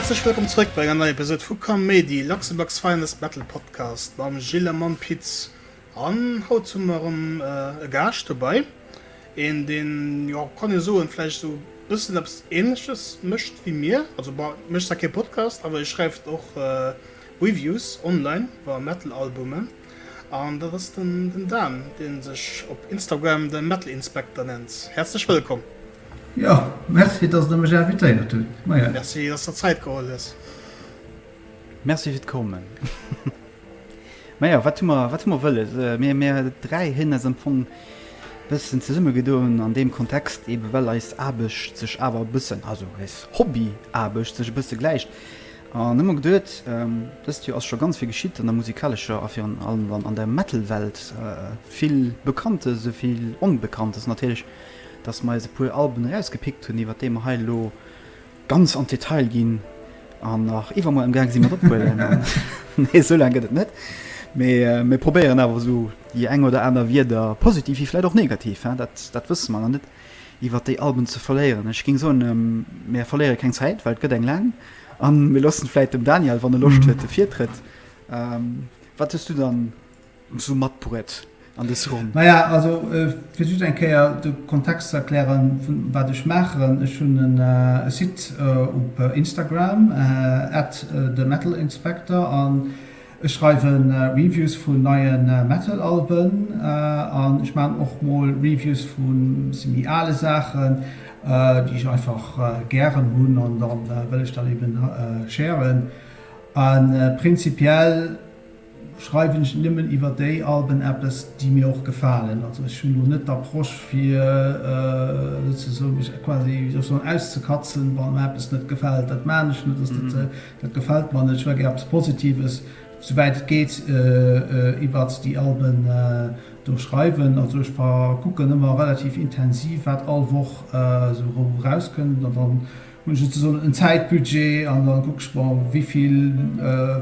Häerzlech wëllkomm zréck bei enger neier Episode vu Kaméidi, Luxembourg's finest metal podcast mam Gilles a mam Pit. An haut hu mer erëm e Gaascht dobei, een deen, jo kann ee soen, vläicht esou e bëssen eppes Ähnleches mécht wéi mir. Also bon, mécht zwar kee Podcast, awer e schreift och Reviews online iwwer Metal-Albumen. An dat ass den Dan, dee sech op Instagram de Metal Inspector nennt. Häerzlech wëllkomm! Jo, merci dass der mech invitéiert hutt. Moien. Merci dass der Zäit geholl hues. Merci fir d'Kommen. Majo, wat hu mer, wat hu mer wëlles? Mir, mir 3 hunn eis am Fong bëssen zesummegedoen an deem Kontext, ebe well eis Aarbecht sech awer e bëssen, also eis Hobbyaarbecht sech e bësse gläicht. An hu mer geduet, dëst Joer ass scho ganz vill geschitt an der musikalescher a virun allem dann an der Metal-Welt, vill Bekanntes, esou vill Onbekanntes natierlech, dass mer eis e puer Alben erausgepickt hunn, iwwer déi mer hei elo ganz an d'Detail ginn an nach iwwermuer amgaang si mat ophuelen. Nee, esou laang gëtt et net, mee mir probéieren awer esou déi eng oder aner Wierder, positiv wéi vläicht och negativ, dat, dat wësse mer nach net, iwwer déi Alben ze verléieren. Ech géing soen, mir verléiere keng Zäit, well et gëtt eng laang. A mir loossen vläit dem Daniel, wann e Loscht huet, de Virtrëtt. Wat hues du dann esou matbruet an dës Ronn? Naja, also fir just eng Kéier de Kontext ze erklären, vun wat ech maachen, Ech hunn e Site op Instagram, at themetalinspector, an Ech schreiwen Reviews vun neien Metal Alben an ech maan och mol Reviews vun bëssi méi aale Saachen déi ech einfach gären hunn an dann wëll ech dat eben sharen. An prinzipiell schreiwen ech nëmmen iwwer déi Alben eppes déi mir och gefalen. Also ech hunn lo net d'Approche fir souzesoen mech quasi wéi soll ech soen auszekatzen wann mer eppes net gefält. Dat maan ech net, Dat gefält mer net. Ech wëll gär eppes Positives, souwäit et geet, iwwert déi Alben do schreiwen. Also ech kucken ëmmer relativ intensiv, wat all Woch esou erauskënnt. An dann hunn ech souzesoen en Zäitbudget an da kucke ech mer, wéivill,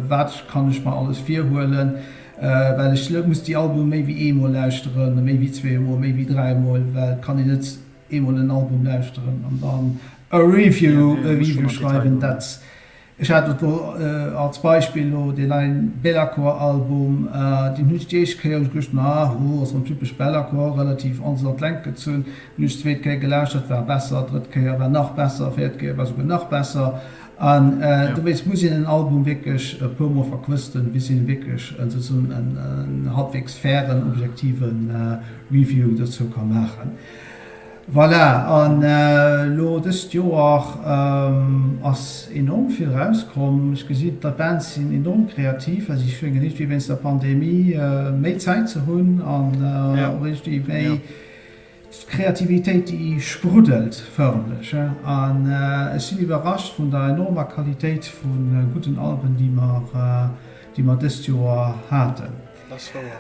wat kann ech mer alles virhuelen. Well ech muss déi Albume méi wéi eemol lauschteren, méi wéi zweemol, méi wéi dräimol, well et kann een net eemol en Album lauschteren an dann e Review, e Review schreiwen. Dat, ech hat et elo als Beispill elo deen neien Be'lakor Album, deen hunn ech déi éischt Kéier hunn ech geduecht, ma hu ass erëm typesch Be'lakor, relativ alles an d'Längt gezunn. Hunn ech d'zweet Kéier gelauschtert, war besser, drëtt Kéier war nach besser, véiert Kéier war souguer nach besser. An dowéinst muss een en Album wierklech e puer mol verquësten, bis een wierklech souzesoen en halbwegs fairen, objektive Review dozou ka maachen. Voilà, an elo dëst Joer ass enorm vill erauskomm. Ech gesinn, d'Bands sinn enorm kreativ, well si schéngen iergendwéi wéinst der Pandemie méi Zäit ze hunn an och iergendwéi méi d'Kreativitéit, déi spruddelt förmlech. An ech sinn iwwerrascht vun der enormer Qualitéit vu gudden Alben, déi mer, déi mer dëst Joer haten. Dat ass wouer.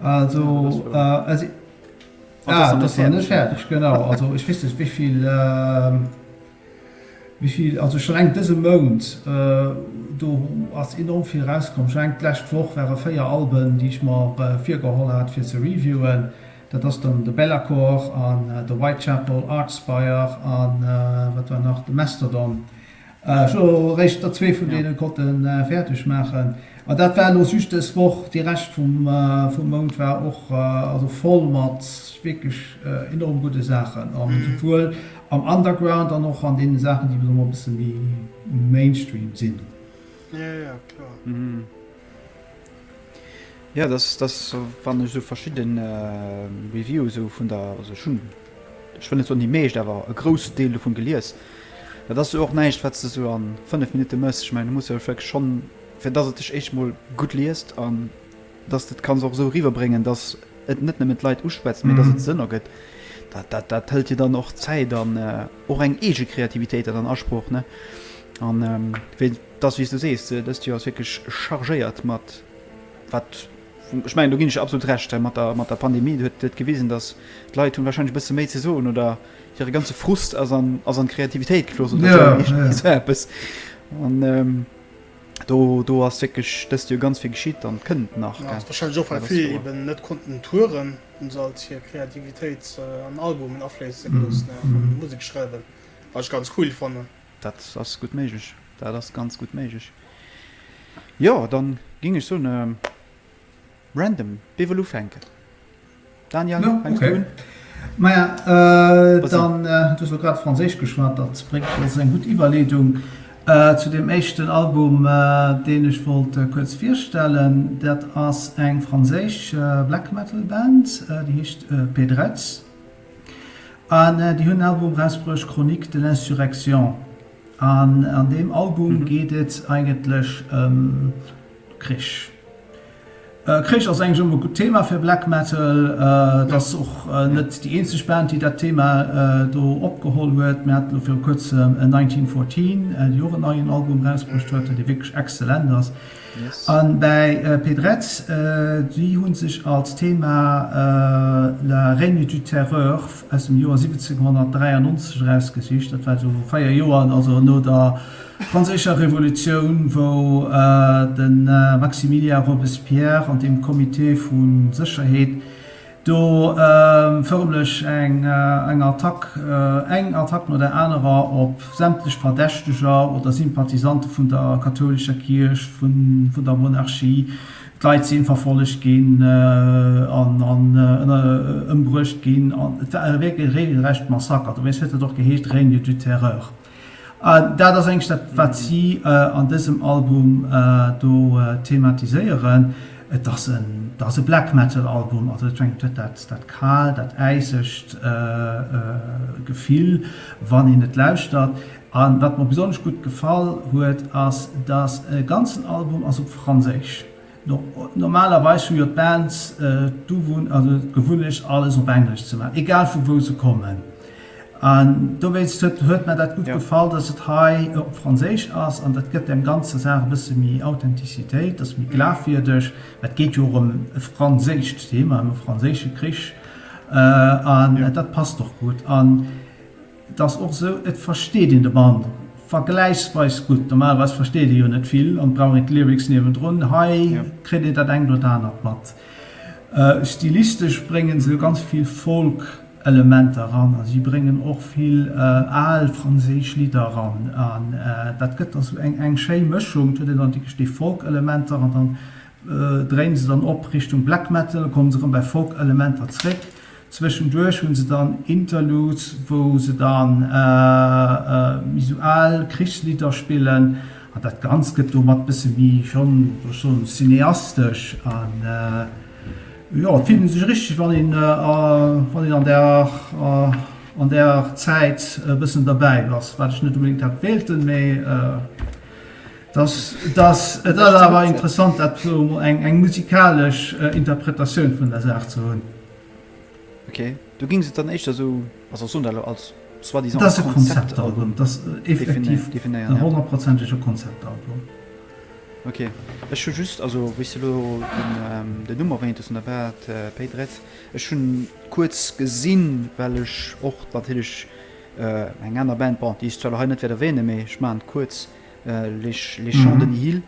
Also, Ah, dat ass nach net fäerdeg, genau. Also ech weess net wéivill, wéivill, also schonn eleng dëse Mount, do ass enorm vill erauskomm. Schonn eleng d'lescht Woch ware 4 Alben, déi ech mer virgeholl hat fir ze reviewen. Dat ass dann de Be'lakor an de Whitechapel, Archspire an wat war nach, de Mastodon. Ech hu eréischt der zwee vun deene konnte fäerdeg maachen. An dat war elo just dës Woch. Dee Rescht vum Mount war och also voll mat wierklech enorm gudde Saachen, an esouwuel am Underground an och an deene Saachen, déi e bësse méi Mainstream sinn. Jo, jo, kloer. Jo, dass, dass wann ech esou verschidde Reviews esou vun der, also ech hunn, ech wëll net soen déi meescht, awer e Groussdeel dovun gelies, dat ass jo och näischt wat s de esou a 5 Minutte mëss. Ech mengen du muss jo wierklech schonn, fir dass et sech éischt emol gutt liest an dass de et kanns och esou eriwwerbréngen, dass et net nëmmen d'Leit uschwätzt, mee dass et Sënn ergëtt, dat, dat, dat hëlt jo dann och Zäit an och eng eege Kreativitéit an Asproch, ne? An wéi. Et ass wéi s du sees, dëst Joer ass wierklech chargéiert mat wat, ech mengen do ginn ech der absolut Recht, mat der mat der Pandemie huet huet gewisen, datt d'Leit hunn wahrscheinlech e bësse méi ze soen oder hire ganze Frust ass an ass an d'Kreativitéit gefloss oder esou esou eppes. An do do ass wierklech dëst Joer ganz vill geschitt an kënnt nach. Jo, ass wahrscheinlech och well vill eben net konnten touren, hunn se alt hir Kreativitéit an Albumen afléisse gelooss, ne, an Musek schreiwen, wat ech ganz cool fannen. Dat ass gutt méiglech. Dat ass ganz gutt méiglech. Jo, dann ging ech soen, random, wee wëll ufänken? Daniel, ja, fänks okay. du un? Maja, äh, dann äh, du hues grad Franséisch geschwat, dat bréngt ass eng gutt Iwwerleedung äh, zu dem éischten Album, äh, deen ech wollt äh, kuerz virstellen. Dat ass eng franséisch äh, Black Metal Band, äh, déi heescht äh, Pedrets. An äh, déi hunn en Album rausbruecht, Chronique de l'insurrection. An an deem Album geet et eigentlech ëm Krich. Krich ass eigentlech ëmmer e gutt Thema fir Black Metal. Et ass och net déi eenzeg Band, déi dat Thema do opgeholl huet. Mir haten elo viru kuerzem 1914, déi och en neien Album erausbruecht huet, dee wierklech exzellent ass. A bäi Pedrets, déi hu sech als Thema La Règne du Terreur aus dem Joer 1793 erausgesicht. Dat war esou 4 Joer also no der Franséischer Revolutioun, wou de Maximilien Robespierre an deem Comité vu Sécherheet do fërmlech eng Attack, eng Attack no der anerer op sämtlech Verdächteger oder Sympathisante vun der kathoulescher Kierch, vun der Monarchie, d'Leit si verfollegt ginn an ëmbruecht ginn an et war e regelrecht Massaker. Dowéinst huet et och geheescht Règne du terreur. Dat ass eigentlech dat, wat si an dësem Album do thematiséieren. Et ass en, et ass e Black Metal Album, also et huet dat, dat kaalt, dat äisegt Gefill, wann een et lauschtert. A wat mer besonnesch gutt gefall huet, ass, dass e ganzen Album ass op Franséisch. Normalerweis hu jo d'Bands d'Gewunnecht alles op Englesch ze maachen, egal vu wou se kommen. An dowéinst huet mer dat gutt gefall, dass et hei op Franséisch ass an dat gëtt dem ganzer Saach e bësse méi Authentizitéit, ass méi glafwierdeg. Et geet jo och ëm e franséischt Thema, ëm e franséische Krich an dat passt och gutt. An Et ass och esou, et versteet een de Band vergläichsweis gutt. Normalerweis versteet ee jo net vill an et brauch een d'Lyrics niewendrun. Hei kritt een dat engt oder anert mat. Stilistesch brénge se ganz vill Folk-Elementer eran a si bréngen och vill al franséisch Lidder eran an dat gëtt da sou eng schéi Mëschung. Et huet een dann wierklech déi Folk-Elementer an dann dréine se dann op Richtung Black Metal, komme se erëm bei Folk-Elementer zréck. Zwëschenduerch hunn se dann Interludes, wou se dann méi sou al Krichslidder spillen an dat Ganzt gëtt domat bësse méi schonn, wéi ech soen, cineastesch an jo, et fillt een sech richteg, wann een wann een an der an där Zäit e bëssen derbäi ass, wat ech net onbedéngt hätt wéilten, mee et ass et ass et ass awer interessant dat sou eng eng musikalesch Interpretatioun vun der Saach ze hunn. Ok, du gings et dann éischter sou, also soen dat elo als soi-disant Dat ass e Konzeptalbum, dat ass effektiv en honnertprozentege Konzeptalbum. Ok, ech hu just, also wéi s de elo den Numm erwähnt hues vun der Band Péidrez, ech hunn kuerz gesinn, well ech och natierlech eng aner Band, bon déi ech zwar elo hei net wäert erwähnen, mee ech maachen et kuerz, Les Les Chants de Nihil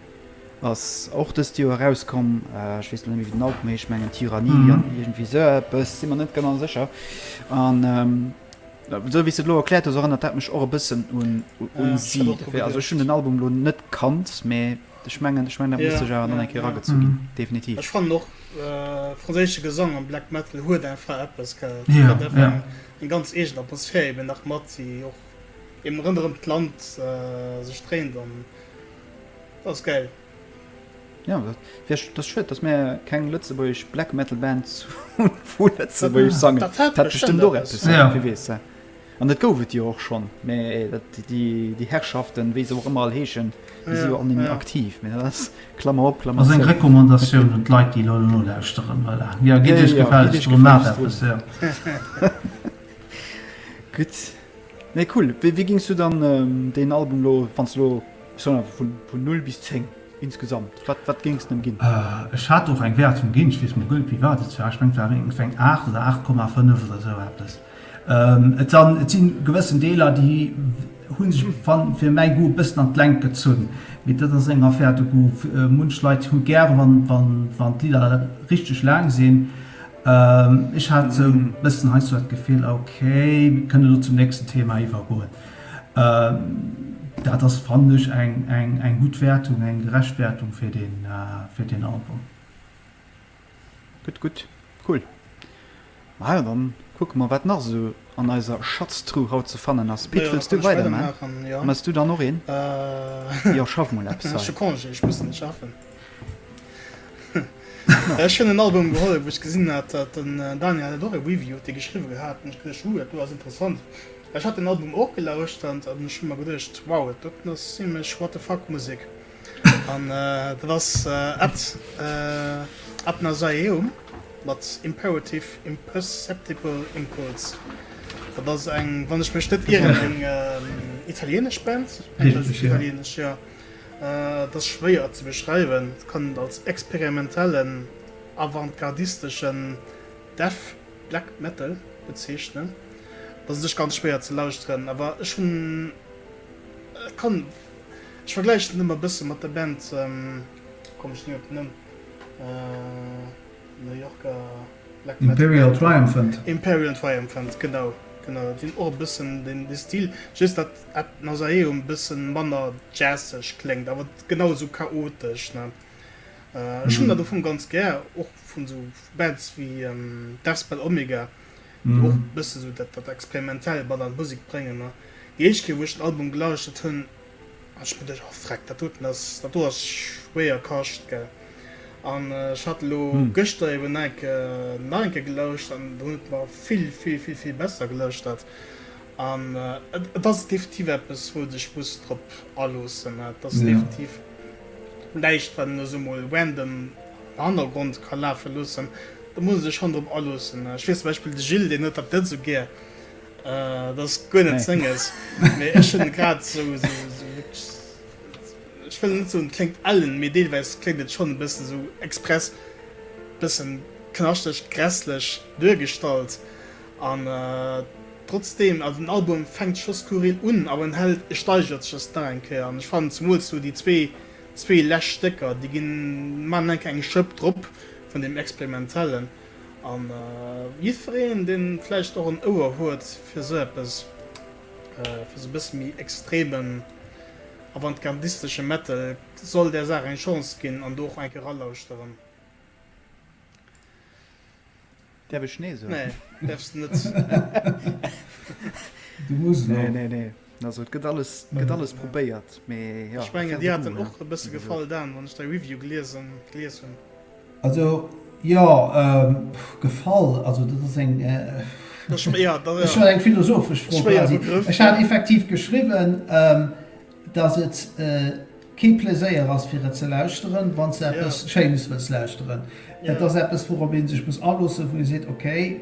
ass och dëst Joer erauskomm. Ech weess elo net méi wéi den Album heescht, mengen Tyrannie an iergendwéi esou eppes, si mer net genau sécher. An esou wéi s de et elo erkläert hues, erënnert dat mech och e bëssen un un si. Also ech hunn den Album elo net kannt, mee ech mengen ech mengen dat muss sech awer nach eng Kéier eragezu ginn, definitiv. Ech fannen och franséische Gesang am Black Metal huet einfach eppes, gell, et gëtt einfach eng ganz eegen Atmosphär eben nach mat, déi och eben ronderëm d'Land sech dréint an dat ass gäil. Jo, dat wär, dat ass schued, dass mär keng lëtzebuergesch Black Metal Band hunn, wou lëtzebuergesch sangen. Dat hätt bestemmt och eppes, wie weess. An dat gouf et jo och schonn, mä dat, déi, déi Herrschaften, wéi se och ëmmer all heeschen, déi si jo all net méi aktiv. Mä dat ass, Klammer op, Klammer zou. Ass eng Recommandatioun un d'Leit, déi elo nolauschteren, voilà. Jo, gitt iech gefällegst drun, maacht eppes, jo. Gutt. Nee cool. Wéi wéi gings du dann deen Album lo, wann s de lo, ech soen einfach vun vun 0 bis 10 insgesamt, wat wat géings de em ginn? Ech hat och eng Wäertung ginn, ech weess mol guer net méi wat et war, ech mengen et war iergendwéi eng 8 oder 8,5 oder esou eppes. Et san et sinn gewëssen Deeler déi hu sech fan fir mäi Goût e bëssen an d'Längt gezunn, mee dat ass eng Affaire de goût. Munch Leit hu gäre wann wann wann d'Lidder richteg laang sinn. Ech hat esou e bëssen heiansdo dat Gefill, ok, mir kënnen elo zum nächsten Thema iwwergoen. Dat ass, fannen ech, eng, eng, eng gutt Wäertung, eng gerecht Wäertung fir deen, fir deen Album. Gutt, gutt, cool. Majo, dann kucke mer wat nach esou an eiser Schatztruh haut ze fannen ass. Pit, wëlls du weider man? An hues du dann och een? Jo, schaff mol eppes hei. Ech hu Congé, ech muss net schaffen. Ech hunn en Album geholl, wou ech gesinn hat, datt den Daniel hat och e Review huet dee geschriwwe gehat an ech geduecht, huh, dat do ass interessant. Ech hat den Album och gelauschtert an ech hu mer geduecht, wow, dat doten ass zimlech what the fuck Musek. An dat ass Ad Ad Nauseam mat Imperative Imperceptible Impulse. Dat ass eng, wann ech mech net ieren, eng italienesch Band. Richteg, jo. Italienesch, jo. Et ass schwéier ze beschreiwen. Et kann een et als experimentellen, avantgardisteschen Death Black Metal bezeechnen. Et ass u sech ganz schwéier ze lauschteren, awer ech hunn, et kann, ech vergläichen et ëmmer e bësse mat der Band, komm ech ni op den Numm, New Yorker Black Metal Imperial Triumphant. Imperial Triumphant, genau, genau. Déi hunn och e bëssen deen dee Stil, just datt Ad Nauseam e bëssen manner jazzeg kléngt, awer genau esou chaotesch, ne. Ech hunn dat am Fong ganz gär, och vun esou Bands wéi Deathspell Omega, déi och e bësse sou dat dat Experimentellt mat an d'Musek bréngen, ne. Déi éischt Kéier wou ech den Album gelauschtert hunn, An ech mir duecht, oh freck, dat doten ass, dat do ass schwéier Kascht, gell. An ech hat elo gëschter eben nach eng Kéier, nach eng Kéier gelauscht an do hunn et mer vill, vill, vill, vill besser gelauschtert. An et, et ass definitiv eppes, wou de sech muss drop aloossen. Et ass definitiv näischt, wat een esou mol random am Hannergrond ka lafe loossen. Do muss ee sech schonn drop aloossen. Ech weess zum Beispill, de Gilles, deen huet dat net esou gär. Dat ass guer net senges. Mee ech hunn grad esou, esou, esou wierklech, ech wëll net soen, et kléngt ellen, mee deelweis kléngt et schonn e bëssen esou express bëssen knaschteg, grässlech duergestallt. An trotzdeem, also den Album fänkt scho skurril un, awer en hält, e steigert sech just nach eng Kéier. An ech fannen zemools esou déi zwee, zwee lescht Stécker, déi ginn, maachen eng Kéier eng Schëpp drop vun deem Experimentellen. An jiddwereen, deen vläicht och en Ouer huet fir esou eppes, fir esou e bësse méi extremen, avantgardistesche Metal, soll där Saach eng Chance ginn an do och eng Kéier eralauschteren. Däerf ech nee soen? Nee, däerfs de net. Du muss elo. Nee, nee, nee. Also et gëtt alles, gëtt alles probéiert, mee jo. Ech mengen, dir hat en och e bësse gefall, Dan, wann ech däi Review geliesen, gelies hunn. Also jo, gefall, also dat ass eng, dat ass schonn eng philosophesch Fro quasi. Ech hat effektiv geschriwwen, datt et kee Pleséier ass fir et ze lauschteren, wann s de eppes Schéines wëlls lauschteren. Et ass eppes, wourop ee sech muss aloossen, wou ee seet, okay,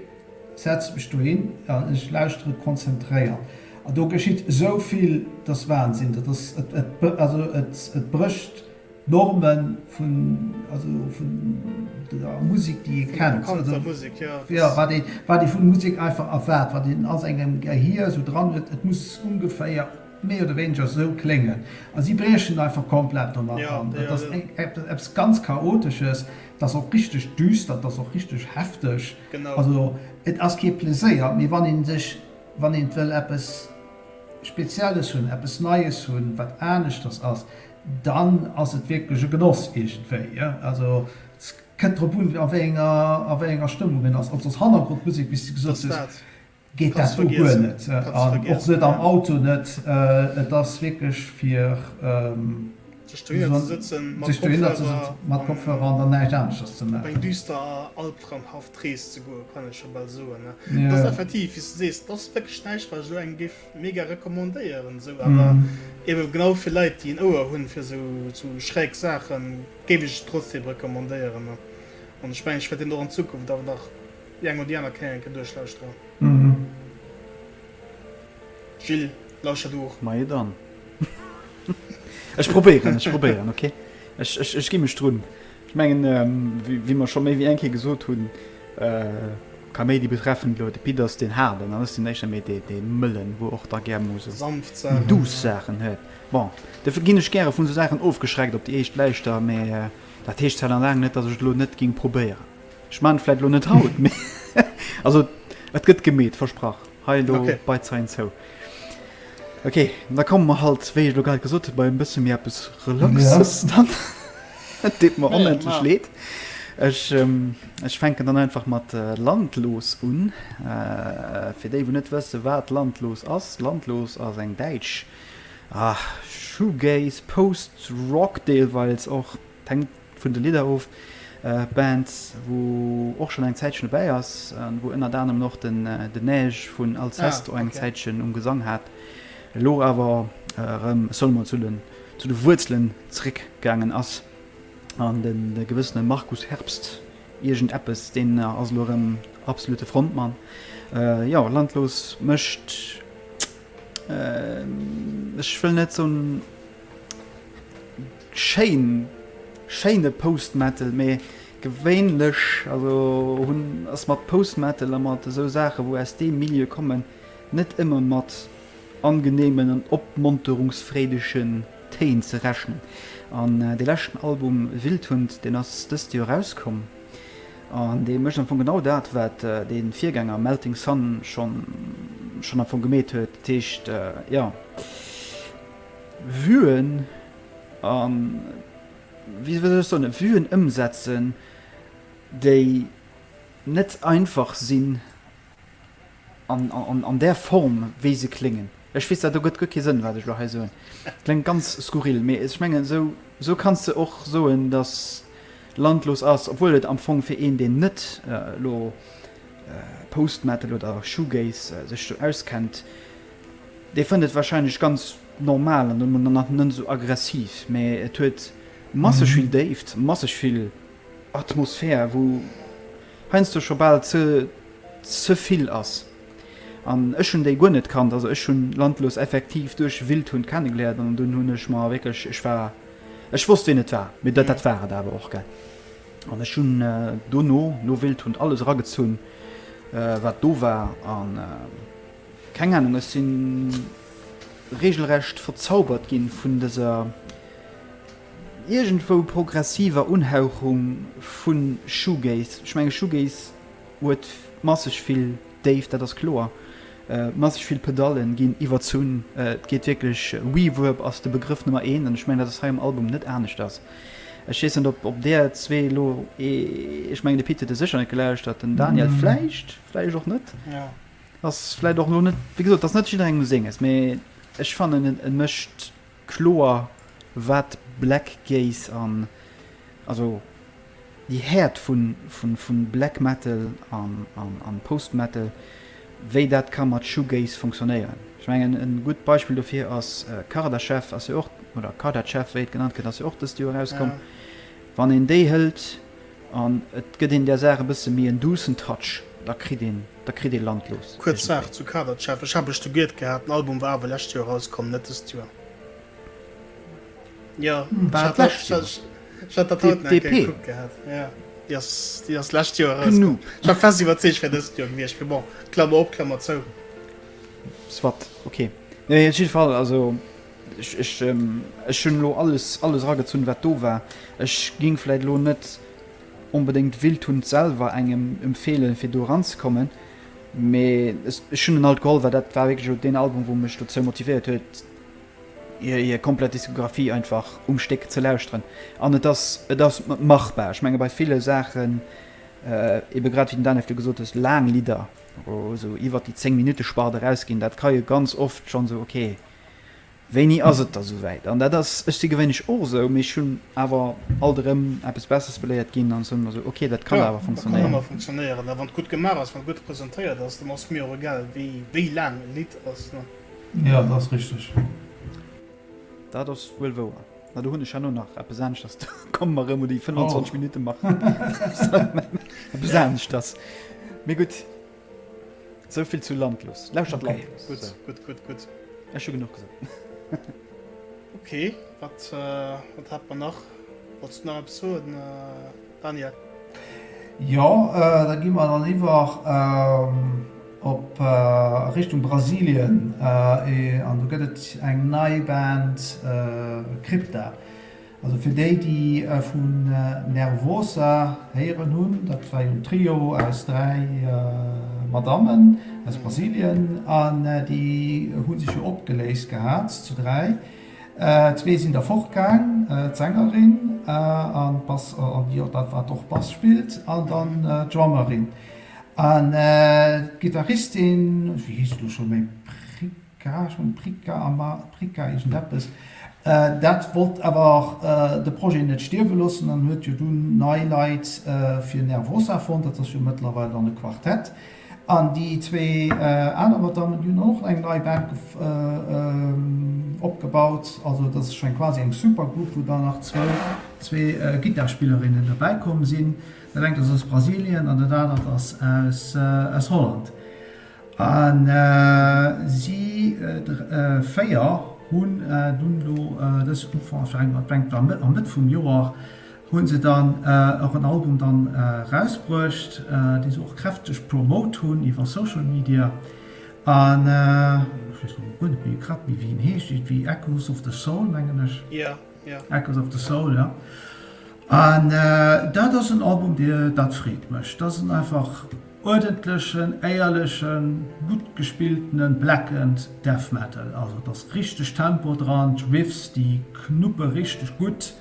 setze mech dohin an ech lauschtere konzentréiert. An do geschitt esou vill, dat ass Wahnsinn. Dat ass, et, et, also et, et brécht d'Norme vun, also vun der Musek, déi ee kennt. Vun der bekannter Musek, jo. Jo, wat ee, wat ee vu Musek einfach erwaart, wat een a sengem Gehier esou dran huet, et muss ongeféier méi oder wéineger esou kléngen. A si briechen einfach komplett domat an. Dat ass eppes ganz Chaotesches, dat ass och richteg düster, dat ass och richteg hefteg. Also et ass kee Pleséier, mee wann ee sech, wann een wëll eppes Spezielles hunn, eppes Neies hunn, wat aneschters ass, dann ass et wierklech e Genoss iergendwéi. Also et kënnt drop un, a wéi enger, a wéi enger Stëmmung een ass. Also als Hannergrondmusek, wéi s de gesot hues, geet dat do guer net. An och net am Auto net. Et ass wierklech fir Sech dohinner ze sëtzen mat Kopfhörer an dann näischt aneschters ze maachen. Op eng düster a albdramhaft Rees ze goen, kann ech scho bal soen. Et ass effektiv, wéi s de sees, et ass wierklech näischt, wat ech elo engem géif mega recommandéieren, esou. Awer ebe genau fir Leit, déi en Ouer hunn fir esou schräg Saachen, géif ech et trotzdem recommandéieren. An ech mengen, ech wäert deen och an Zukunft awer nach déi eng oder déi aner Kéier eng Kéier duerchlauschteren. Gilles, lauschter du och. Majo dann. Ech probéieren, ech probéieren, ok. Ech, ech, ech gi mech drun. Ech mengen, wéi mer scho méi wéi eng Kéier gesot hunn, Kaméidi betreffend elo, de Pit ass deen Haarden an ech sinn éischter méi dee, dee Mëllen, wou och da gär mol esou Sanft Saachen, duuss Saachen huet. Bon, dofir ginn ech gäre vun esou Saachen ofgeschreckt op déi éischt Lauschter, mä dat heescht zwar nach laang net, datt ech et elo net géing probéieren. Ech maan et vläit elo net haut, mee also et gëtt gemeet, versprach. Hei elo okay. Bei Zeien zou. Ok, da komme mer halt, wéi ech elo grad gesot hunn, bei e bësse méi eppes Relaxes dann. Et deet mer onendlech leed. Ech, ech fänken dann einfach mat Landlos un. Fir déi, wou net wësse wat Landlos ass, Landlos ass eng däitsch Shoegaze, Post-Rock deelweils och, hänkt vun de Lidder of, Band, wou och schonn eng Zäitchen dobäi ass an wou ënnert anerem och den Neige vun Alcest och eng Zäitchen um Gesang hat, elo awer erëm, ech soll emol zu den zu de Wuerzelen zeréck gaangen ass an de gewëssene Markus Herbst iergend eppes, deen ass elo erëm absolute Frontmann. Jo, Landlos mécht, ech wëll net soen schéin, schéine Post-Metal, mee gewéinlech, also hunn, ass mat Post-Metal a mat esou Saache wou aus deem Milieu kommen, net ëmmer mat angenehmen an opmonterungsfreedegen Téin ze rechnen. An dee leschten Album Wildhund, deen ass dëst Joer erauskomm an dee mécht am Fong genau dat, wat dee Virgänger Melting Sun schonn schonn am Fong gemeet huet. Dat heescht, jo, Vuen a wéi soll ech soen, Vuen ëmsetzen, déi net einfach sinn. An där Form, wéi se kléngen. Ech weess, dat do gëtt guer kee Sënn, wat ech elo hei soen. Kléngt ganz skurril, mee ech mengen, esou, esou kanns de och soen, datt Landlos ass, obwuel et am Fong fir een, deen net elo Post-Metal oder Shoegaze sech do auskennt, dee fënnt et warscheinlech ganz normal an nach net esou aggressiv. Mee et huet masseg vill Déift, masseg vill Atmosphär, wou heiansdo scho bal ze ze vill ass. An ech hunn déi guer net kannt. Also ech hunn Landlos effektiv duerch Wildhund kennegeléiert an dunn hunn ech mer wierklech, ech war, ech wosst wien et war, mee dat dat war et awer och, gell. An ech hunn dono, no Wildhund, alles eragezunn, wat do war an keng Ahnung, ech si regelrecht verzaubert ginn vun dëser iergendwou progressiver Unhauchung vu Shoegaze. Ech menge Shoegaze huet masseg vill Déift, dat ass kloer. Masseg vill Pedallen ginn iwwerzunn. Et geet wierklech, Reverb ass de Begrëff Nummer eent an ech mengen, dat ass hei um Album net aneschters. Ech weess net, ob där zwee elo, ech mengen de Pit huet e sécher net gelauschtert, den Daniel vläicht, vläicht och net. Ass vläicht och elo net, wéi gesot, ass net jidderengem senges, mee ech fannen e mécht kloer wat Black Gaze an, also déi Häert vu Black Metal an Post Metal, wéi dat ka mat Shoegaze funktionéieren. Ech mengen e gutt Beispill dofir ass Kardashev ass jo och, oder Kardashev wéi et genannt gëtt, ass jo och dëst Joer erauskomm. Wann een déi hëlt an et gëtt een där Saach e bësse méi en duussen Touch, da kritt een, da kritt ee Landlos. Kuerz Saach zu Kardashev, ech hat mech do giert gehat, den Album war awer lescht Joer erauskomm, net dëst Joer. Jo, War et d'lescht Joer? Ech hat dat haut nach eng Kéier gekuckt gehat. Ja, déi ass, déi ass d'lescht Joer erauskomm. Ech war fest iwwerzeegt, wär dëst Joer gewiescht, mee bon, Klammer op, Klammer zou. Soit, ok. Nee, op jidde Fall, also ech, ech, ech hunn elo alles, alles eragezunn, wat do war. Ech géing vläit elo net onbedéngt Wildhund selwer engem empfeelen, fir do eranzekommen, mee ech hunn en alt geholl, well dat war wierklech elo deen Album, wou mech dozou motivéiert huet, hir komplett Diskografie einfach um Stéck ze lauschteren. An et ass, et ass machbar. Ech menge bei ville Saachen, ebe grad wéi den Daniel virdu gesot hues, laang Lidder, wou esou iwwert déi 10 Minutte Spart erausginn, dat ka jo ganz oft schonn esou, okay, wéini ass et da souwäit? An dat ass, ech si gewéinlech och esou, mee ech hunn awer alt erëm eppes Besseres beléiert ginn an soen mer esou, okay, dat kann awer Jo, dat kann funktionéieren. ëmmer funktionéieren. A wann et gutt gemaach ass, wann et gutt presentéiert ass, dann ass mir och egal, wéi, wéi laang e Lidd ass, ne? Jo, dat ass richteg. Dat ass wuel wouer. Na, do hunn ech herno nach eppes aneschters. Do komme mer erëm un déi 25 Minutte Mark. Eppes aneschters. Mee gutt, esou vill zu Landlos. Lauschtert Landlos. Gutt, gutt, gutt, gutt. Ech hu genuch gesot. Ok, wat, wat hat mer nach? Wollts du nach eppes soen, Daniel? Jo, da gi mer dann iwwer op a Richtung Brasilien an do gëtt et eng nei Band, Crypta. Also fir déi, déi vun Nervosa héieren hunn, dat war jo en Trio aus 3. Madammen aus Brasilien an déi hu sech jo opgeléist gehat zu 3. Zwee sinn der fortgaang, d'Sängerin an d'Bass, an déi dat wat och Bass spillt, an dann d'Drummerin. An d'Gittaristin, wéi heescht se elo scho méi, Prika, ech mengen Prika Ama, Prika iergendeppes, dat wollt awer de Projet net stierwe loossen an huet jo dunn nei Leit fir Nervosa fonnt, dat ass jo mëttlerweil dann e Quartett. An déi zwee aner Madammen, déi hunn och eng nei Band opgebaut. Also dat ass scho quasi eng Supergroup, wou dann nach zwou, zwee Gittarspillerinnen derbäi komm sinn. Dat engt ass aus Brasilien an dat anert ass aus, aus Holland. A si 4 hunn dunn elo dës Ufank, ech mengen am Mëtt vum Joer, Hunn se dann och en Album dann rausbruecht, dee se och kräfteg promote hunn iwwer Social Media an ech weess lo guer net méi grad méi wéi en heescht, iergendwéi Echoes of the Soul mengen ech. Jo, jo. Echoes of the Soul, jo. An dat ass en Album, dee dat freet mech. Dat ass en einfach Uerdentlechen, éierlechen, gutt gespilltene Blackened Death Metal. Also et ass richteg Tempo dran, d'Riffs déi knuppe richteg gutt,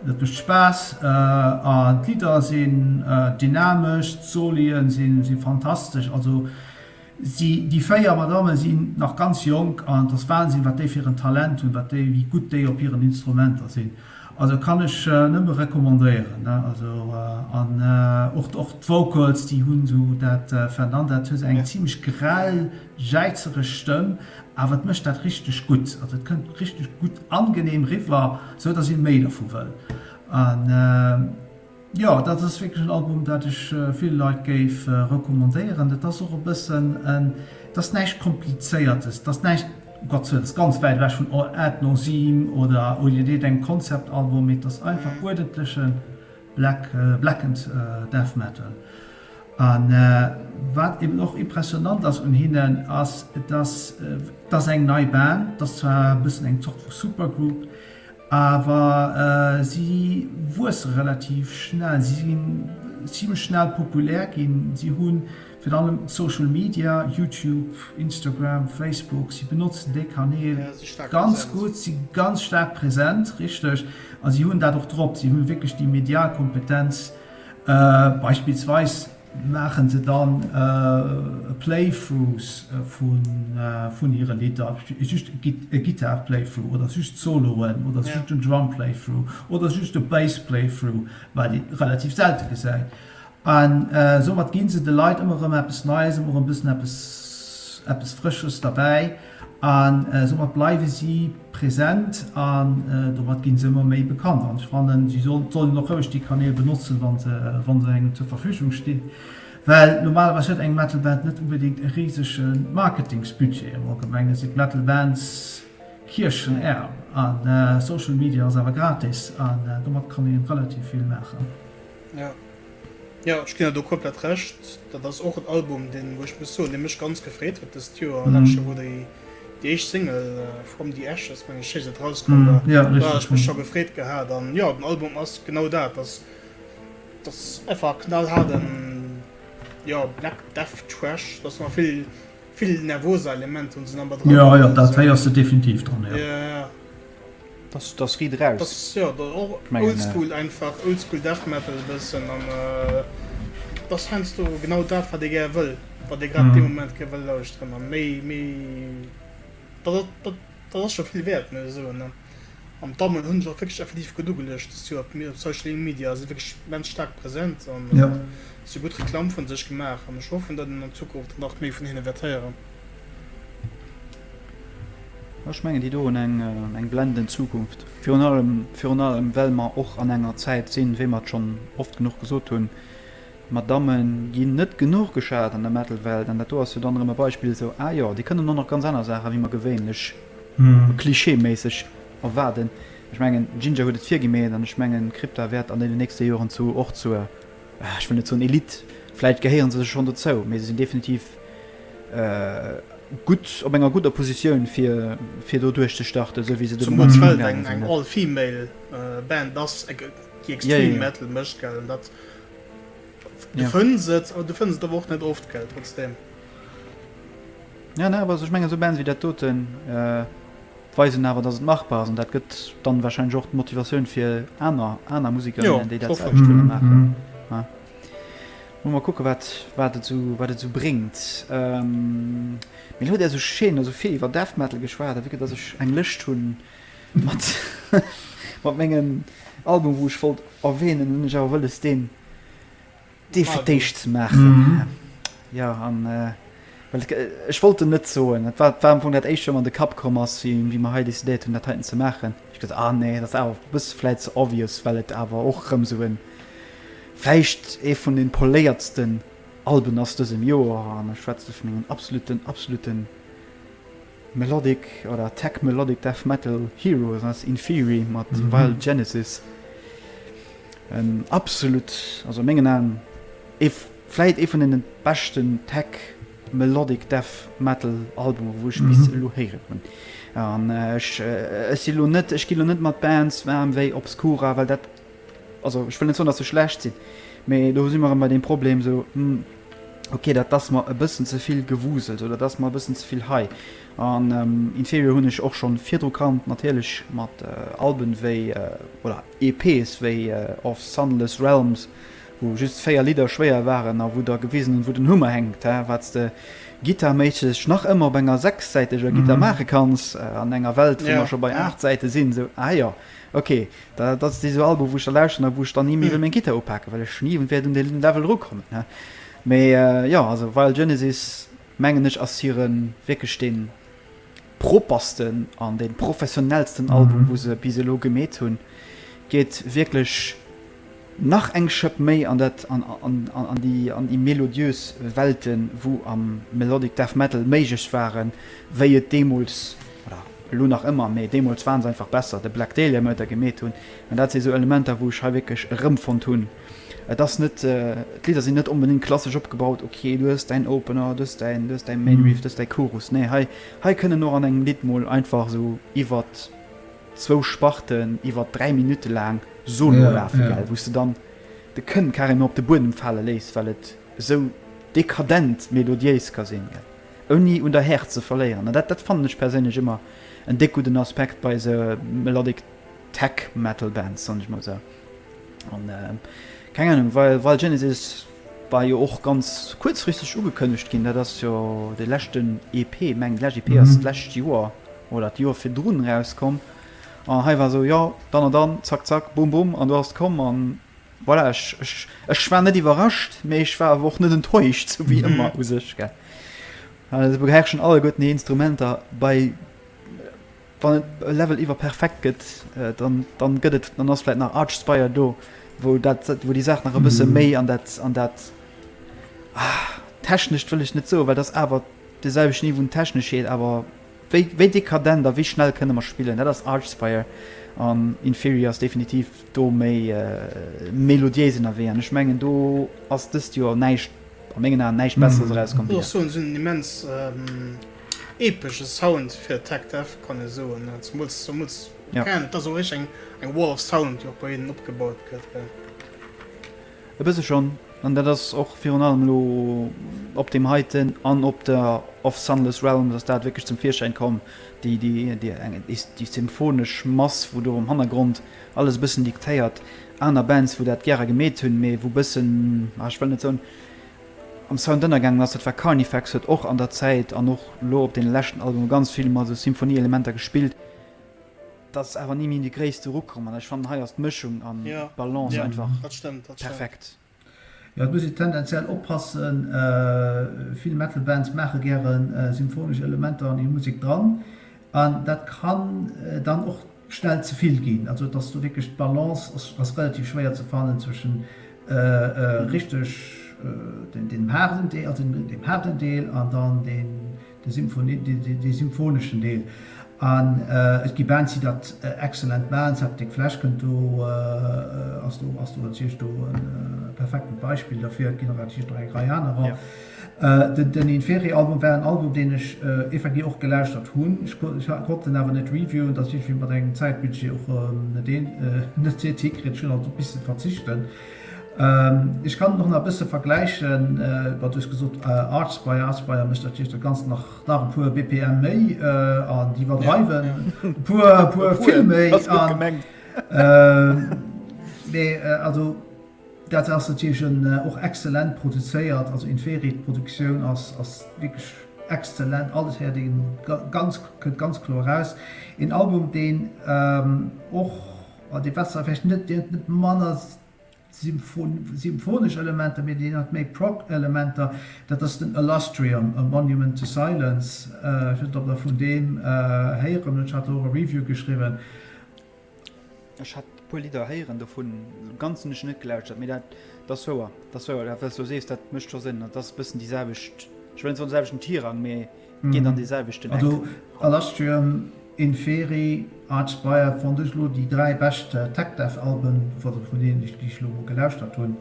dat mécht Spaass an d'Lidder sinn dynamesch, d'Solien si fantastesch. Also si, déi 4 Madamme sinn nach ganz jonk an et ass Wahnsinn wat déi fir en Talent hunn, wat déi, wéi gutt déi op hiren Instrumenter sinn. Also kann ech nëmme recommandéieren ne, also an och och d'Vocals déi hunn esou dat Fernanda dat huet eng zimlech grell jäizereg Stëmm awer et mécht dat richteg gutt, also et kënnt richteg gutt angenehm riwwer sou dass een méi dervu wëll an jo dat ass wierklech en Album dat ech ville Leit géif recommandéieren. Et ass och e bëssen en, et ass näischt komplizéiertes, et ass näischt Gott sei Dank, ganz wäit ewech vun Ad Nauseam oder iergendengem Konzeptalbum, mee et ass einfach uerdentleche Black, Blackened Death Metal. A wat eben och impressionant ass un hinnen, ass, dass, et ass eng nei Band, et ass zwar e bëssen eng Zort vu Supergroup, Awer si wuesse relativ schnell, si sinn zimlech schnell populär ginn. Si hu virun allem Social Media, Youtube, Instagram, Facebook, si benotzen déi Kanäl ganz gutt, si ganz staark present, richteg. A si hunn dat och drop, si hu wierklech déi medial Kompetenz. Beispillsweis Maachen se dann Playthroughs vun hire Lidder, just e Guitar Playthrough oder just Soloen oder just en Drum Playthrough oder just e Bass Playthrough, wat ee relativ selte gesäit. An soumat gi se de Leit ëmmer erëm eppes Neies, ëmmer erëm e bëssen eppes eppes Frësches derbäi an soumat bleiwe si present an domat ginn se ëmmer méi bekannt. An ech fannen, si sollen och roueg déi Kanäl benotzen, wa se wa se engem zur Verfügung stinn, well normalerweis huet eng Metal Band net unbedéngt e risege Marketingsbudget. Am Allgemenge sinn d'Metal Bands kierchenaarm a Social Media ass awer gratis an domat kann ee relativ vill maachen. Jo, ech ginn der do komplett Recht. Dat ass och en Album, deen, wou ech muss soen, dee mech ganz gefreet huet dëst Joer. Eleng scho wou déi déi éischt Single From the Ashes, meng ech heescht et, erauskomm war, do hat ech mech scho gefreet gehat. An jo, den Album ass genau dat, ass ass einfach knallhaarden, jo, Black Death Thrash. Do ass nach vill vill nervosa Elementer hunn se nach mat dran. Jo, jo, dat héiers de definitiv dran, jo. Jo, jo. Das, das riit eraus. Das ass jo och oldschool einfach, oldschool Death Metal e bëssen an et ass heiansdo genau dat wat ee gär wëll, wat ee grad dee Moment gär wëll lauschteren an méi, méi dat, dat, dat ass scho vill wäert muss ech soen. An d'Dammen hunn sech och wierklech effektiv gutt ugeluecht dëst Joer op Social Media, si wierklech immens staark present an si hu gutt Reklamm vun sech gemaach an ech hoffen datt een an Zukunft nach méi vun hinne wäert héieren. Ech mengen, déi do hunn eng, eng blendend Zukunft. Virun allem, virun allem well mer och an enger Zäit sinn, wéi mer et schonn oft genuch gesot hunn, d'Madamme ginn net genuch geschat an der Metal-Welt. An dat do ass jo dann erëm e Beispill esou, ah jo, déi kënnen och nach ganz aner Saachen, wéi mer gewéinlech klischeeméisseg erwaarden. Ech mengen, Jinjer huet et virgemeet an ech mengen, Crypta wäert an deenen nächste Joren zu, och zur, ech wëll net soen Elite, vläicht gehéiere se schonn dozou, mee se sinn definitiv gutt op enger gudder Positioun fir fir do duerchzestarten, esou wéi se de Moment Zemools well et eng eng all-female Band ass, déi Extreme Metal mécht, gell, an dat du fënns et, awer du fënns et awer och net oft, gell, trotzdem. Ja, ne, awer also ech mengen esou Bands wéi dat doten weisen awer, dass et machbar ass an dat gëtt dann wahrscheinlech och d'Motivatioun fir aner aner Musikerinnen, déi dat selwecht wëlle maachen. Ja. Mol mol kucke wat wat et esou wat et esou bréngt. Mee elo hutt Där esou schéin esou vill iwwer Death Metal geschwat a vue que dass ech eng Lëscht hunn mat mat mengen Album wou ech wollt erwähnen, hunn ech awer wëlles deen dee fir d'éischt ze maachen. Jo an well ech wollt en net soen, et war war am Fong dat éischt wat mer an de Kapp komm ass wéi wéi mer hei decidéiert hunn dat heiten ze maachen. Ech gesot, ah nee, dat ass awer e bësse vläit ze obvious, well et awer och rëm esou en vläicht ee vun de poléiertsten Alben ass dësem Joer an ech schwätze vu mengen absoluten absoluten Melodic oder Tech Melodic Death Metal Heroes ass Inferi mat Vile Genesis. En absolut, also a mengen Aen ee vläit ee vun den beschten Tech Melodic Death Metal Albumer wou ech bis elo héieren hunn. An ech ech si lo net, ech gi lo net mat Bands waarm wéi Obscura, well dat Also ech wëll net soen, datt se schlecht sinn, mee do si mer erëm bei deem Problem esou, hm, okay, dat ass mer e bëssen ze vill gewuselt oder dat ass mer e bëssen ze vill hei. An Inferior hunn ech och schonn virdru kannt, natierlech mat Alben wéi, oder EPs wéi Of Sunless Realms, wou just 4 Lidder schwéier waren a wou der gewisen hunn, wou den Hummer hänkt, hä, wat s de gittarméisseg nach ëmmer op enger sechssäiteger Gittar maache kanns an enger Welt, wou mer scho bei 8 Säite sinn, esou, ah jo, okay. Dat ass déi sou Album wou ech da lauschteren a wou ech dann ni méi wëll meng Gittar upaken, well ech ni wäert un dee Level erukommen. Mee jo, also Vile Genesis mengen ech ass hire wierklech dee proppersten an dee professionellsten Album wou se bis elo gemeet hunn. Geet wierklech nach eng Schëpp méi an dat an an déi an déi melodiös Welten wou am Melodic Death Metal méiglech waren, wéi et deemools, oder elo nach ëmmer, mee deemools waren se einfach besser, de Black Dahlia Murder gemeet hunn. An dat si sou Elementer, wou ech hei wierklech erëmfonnt hunn. Et ass net, d'Lidder sinn net onbedéngt klassesch opgebaut, ok, du hues däin Opener, du hues däin, du hues däi Main Riff, du hues däi Chorus. Nee, hei, hei kënnen och an engem Lidd mol einfach esou iwwert zwou Sparten iwwert 3 Minutte laang Soloe lafe, gell, wou s de dann de Kënn carrément op de Buedem fale léiss, well et esou dekadent melodiéis ka sinn, gell. Ouni un der Häerz ze verléieren. An dat dat fannen ech perséinlech ëmmer en déck gudden Aspekt bei esou Melodic Tech Metal Bands, soen ech mol esou. An keng Ahnung, well Vile Genesis war jo och ganz kuerzfristeg ugekënnegt ginn. Dat ass jo de leschten EP, mengen déi lescht EP ass d'lescht Joer oder d'Joer virdrun erauskomm. An hei war esou, jo dann an dann, zack zack, bum bum an do ass et komm. An Voilà, ech, ech, ech war net iwwerrascht, mee ech war awer och net enttäuscht, sou wéi ëmmer u sech, gell. Also beherrschen alleguerten déi Instrumenter bei, wann et e Level iwwer perfekt gëtt, dann, dann gëtt et, dann ass vläit nach Archspire do, wou dat, wou déi Saach nach e bësse méi an dat, an dat, ah, technescht wëll ech net soen, well dat ass awer de selwechten Niveau un Techneschheet, awer wéi, wéi dekadent a wéi schnell kënne mer spillen, dat ass Archspire an Inferior ass definitiv do méi melodiéis ënnerwee an ech mengen do ass dëst Joer näischt, a mengen Aen näischt Besseres erauskomm wéi dat. Soen, se hunn en immens epesche Sound fir Tech Death, kann ee soen, zemools, zemools, keng Ahnung, et ass och richteg eng Wall of Sound déi och bei hinnen opgebaut gëtt, gell. E bësse schonn, an dat ass och virun allem elo op deem heiten an op der Of Sunless Realms ass dat wierklech zum Virschäin komm, déi, déi, déi eng, déi symphonesch Mass, wou do am Hannergrond alles e bëssen diktéiert. Aner Bands, wou dat gäre gemeet hunn, mee wou bëssen, ah, ech wëll net soen, am Sound ënnergaangen ass, dat war Carnifex, huet och an der Zäit an och elo op deene leschten Albume ganz vill mat esou Symphonie-Elementer gespillt. 't ass awer ni méi un déi Gréisst erukomm an ech fannen hei ass d'Mëschung an d'Balance einfach perfekt. Jo, et muss een tendenziell oppassen, vill Metal Bands maache gäre symphonesch Elementer an hir Musek dran an dat kann dann och schnell ze vill ginn. Also et ass do wierklech, d'Balance ass relativ schwéier ze fannen zwëschen richteg deem haarden Deel, also deem haarden Deel an dann deen De Symphonie, dee symphoneschen Deel. An et gi Bands, déi dat excellent maachen. Septic Flesh kënnt do, ass do, ass do natierlech do e perfektent Beispill derfir. Et ginn der natierlech nach eng Rei anerer. Den Inferi-Album war en Album, deen ech effektiv och gelauschtert hunn. Ech konnt en awer net reviewen, dat ass iergendwéi mat engem Zäitbudget och net een, net hikritt. Ech hunn also misse verzichten. Ech kann et och nach e bësse vergläichen, bon, du hues gesot Archspire, Archspire mécht natierlech dat Ganzt nach nach e puer BPM méi an déi iwwerdreiwen e puer, e puer vill méi. Mee also dat ass natierlech en och exzellent produzéiert, also Inferi, d'Produktioun ass ass wierklech exzellent, alles héiert ee ganz, kënnt ganz kloer eraus. Een Album deen och, dee besser vläicht net, deen huet net manner symphonesch Elementer, mee deen huet méi Prog-Elementer, dat ass den Illustrium, A Monument to Silence. Ech weess net, ob Der vun deem héieren hutt, ech hat do och e Review geschriwwen. Ech hat e puer Lidder héieren dovun, ganz hunn ech net gelauschtert, mee dat ass wouer, dat ass wouer, dat wat s du sees, dat mécht scho Sënn. Dat ass e bëssen déi selwecht, ech wëll net soen de selwechten Tirang, mee geet an dee selwechten Eck. Also Illustrium, Inferi, Archspire fonnt ech elo déi 3 bescht Tech Death Alben vun deenen déi ech elo mol gelauschtert hunn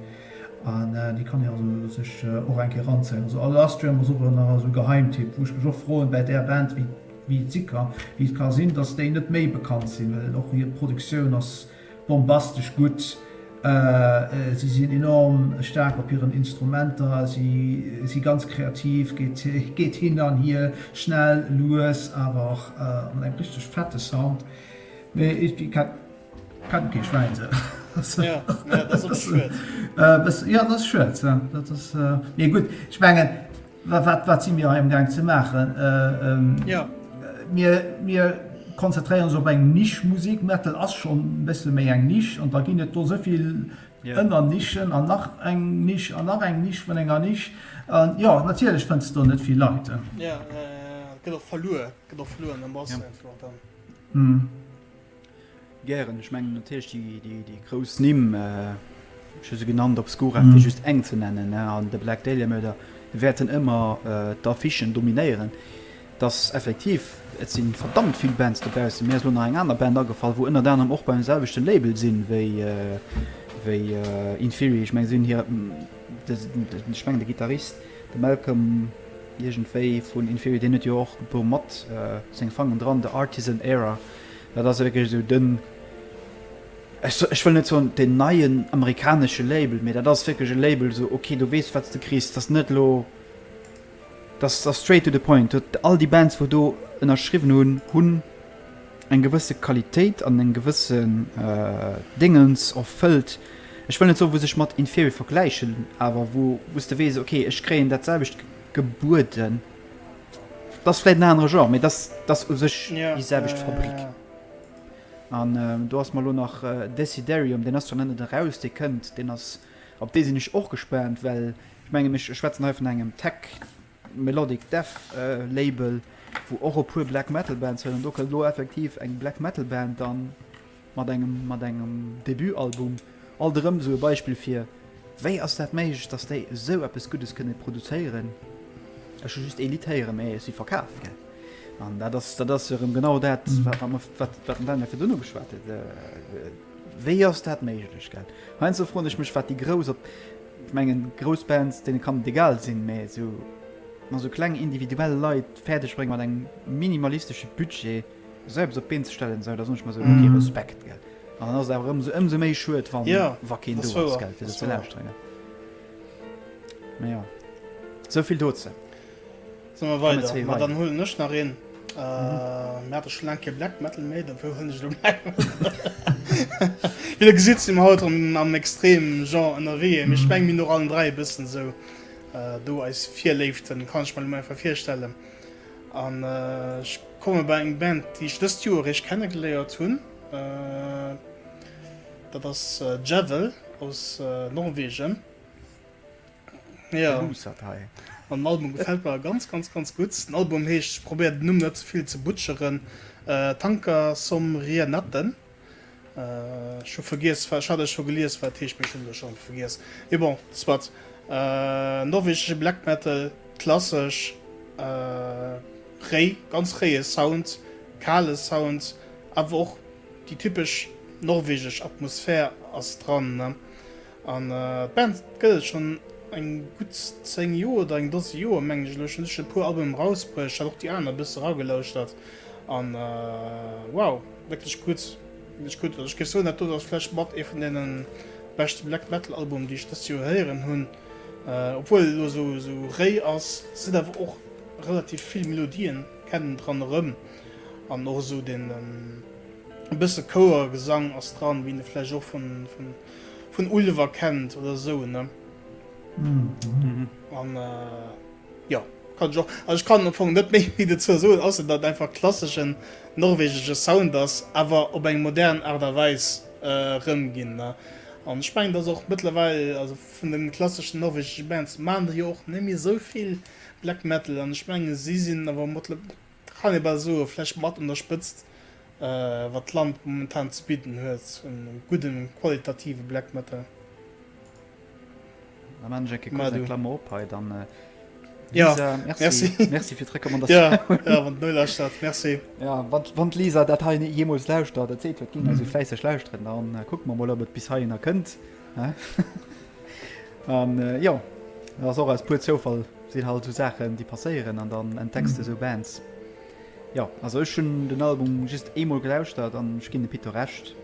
an déi kann een also sech och eng Kéier eranzéien. Also Illustrium ass och nach esou e Geheimtipp wou ech mech och froen bäi där Band wéi wéi et si ka wéi et ka sinn dass déi net méi bekannt sinn well och hir Produktioun ass Bombastesch gutt. Si sinn enorm staark op hiren Instrumenter, si si ganz kreativ, geet hin an hier, schnell, lues, awer och mat engem richteg fette Sound. Mee ech kennen kee Schwäin sou. Jo, dat ass awer schued. Jo, dat ass schued. Dat ass, mee gutt, ech mengen, Wat, wat si mir hei amgaang ze maachen? Ja. Mir, mir konzentréieren ons op eng Nischmusek. Metal ass schonn e bësse méi eng Nisch an da ginn et do esou vill Ënnernischen an nach eng Nisch an nach eng Nisch vun enger Nisch. An jo, natierlech fënns de do net vill Leit. Ja, et gëtt och verluer, gëtt och verluer an der Mass einfach dann. Gären. Ech mengen natierlech déi grouss Nimm, ech hu se genannt, Obscura, fir just eng ze nennen, an de Black Dahlia Murder wäerten ëmmer d'Affichen dominéieren. Et ass effektiv, et si verdammt vill Bands dobaussen. Mir ass elo nach eng aner Band agefall, wou ënnert anerem och beim selwechte Label sinn wéi Inferi. Ech mengen si hunn hir, ech mengen de Gittarist, de Malcolm iergendwéi vun Inferi, deen huet jo och do mat seng Fangen dran, The Artisan Era. Dat ass wierklech esou den, ech ech wëll net soen den neien amerikanesche Label, mee dat ass wierklech e Label esou, ok, du weess wat s de kriss, dat ass net elo, dat ass straight to the point. Do all déi Bands wou do ënnerschriwwen hunn, hunn eng gewësse Qualitéit an eng gewëssen Dingens erfëllt. Ech wëll net soen, wou sech mat Inferi vergläichen, awer wou wou s de weess, ok, ech kréien dat selwecht gebueden. Dat ass vläit en anere Genre, mee dat ass u sech déi selwecht Fabrik. An do ass mer elo nach Desiderium, deen ass zwar nach net eraus, dee kënnt, deen ass, op dee sinn ech och gespaant, well ech menge mir schwätzen hei vun engem Tech Melodic Death Label, wou och e puer Black Metal Bands hunn, an do kënnt elo effektiv eng Black Metal Band dann mat engem mat engem Debutalbum. Alt erëm esou e Beispill fir, wéi ass dat méiglech, dass déi esou eppes Guddes kënne produzéieren. Ech hu just ee Lidd héieren, mee ech si verkaf, gell. An dat ass, dat ass jo erëm genau dat, wat mer, wat, wat den Daniel virdrun ugeschwat huet. Wéi ass dat méiglech, gell? Heiansdo froen ech mech, wat déi grouss, op, ech mengen, grouss Bands, deene kann et egal sinn, mee esou, ma esou kleng individuell Leit fäerdeg bréngen, mat engem minimalistesche Budget esou eppes op d'Been ze stellen, esou, da soen ech mer esou, ok, Respekt, gell. An dann ass et awer ëmsou, ëmsou méi schued, wann, wa keen do ass, gell, fir se ze lauschteren, gell. Mä jo, esou vill dozou. Soe mer weider? Ma dann huelen ech nach een. Mir hate scho laang kee Black Metal méi, dofir huelen ech elo Black Metal. Wéi der gesitt, si mer haut erëm am extremen Genre ënnerwee. Mee ech menge mir hunn och allen 3 e bëssen esou do eis Virléiften, kann ech mer elo mol einfach virstellen. An ech komme bei eng Band, déi ech dëst Joer eréischt kennegeléiert hunn. Dat ass Djevel aus Norwegen. Ja. An den Album gefält mer ganz, ganz, ganz gutt. Den Album heescht, ech probéieren den Numm net ze vill ze butcheren, Tanker som rir natten. Ech hu vergiess, ech hat et scho gelies, wat et heescht, mee ech hunn et elo scho vergiess. Mee bon, soit. Norwegesche Black Metal, klassesch, réi, ganz réie Sound, kale Sound, awer och déi typesch norwegesch Atmosphär ass dran. An d'Band gëtt et schonn eng gutt 10 Joer oder eng Dose Joer mengen ech elo. Ech hunn sécher e puer Albumen erausbruecht, hat och déi aner e bësse eragelauschtert an wow, wierklech gutt, wierklech gutt. Also ech géif soen, dat do ass vläicht mat ee vun deenen. beschte Black Metal Album déi ech dëst Joer héieren hunn. Obwuel et elo esou esou réi ass, sinn awer och relativ vill Melodien kennen dran erëm an och esou den e bësse Chouergesang ass dran, wéi een e vläicht och vun vun vun Ulver kennt oder esou ne. An jo, kann ech och, also ech kann am Fong net méi méi dozou soen, ausser datt et einfach klasseschen norwegesche Sound ass, awer op eng modern Aart a Weis erëmginn ne. An ech mengen, datt och mëttlerweil, also vun de klasseschen norwegesche Bands maachen der jo och net méi esou vill Black Metal an ech mengen si sinn awer mëttler, kann ee bal soen, vläicht mat un der Spëtzt wat d'Land momentan ze bidden huet un guddem qualitative Black Metal. Da maan ech eng Kéier kuerz eng Klammer op hei dann. Lisa, ja, merci. Merci, merci fir d'Recommandatioun. Ja, ja, wann d'nolauschtert, merci. Ja, wann, wann d'Lisa dat hei jeemools lauschtert, dat seet jo, et géing esou fläisseg lauschteren, dann kucke mer mol, ob et bis heihinner kënnt. An jo, dat ass och aus puer Zoufall, sinn halt esou Saachen, déi passéieren an dann entdecks de esou Bands. Jo, also ech hunn den Album just eemol gelauschtert an ech ginn dem Pito Recht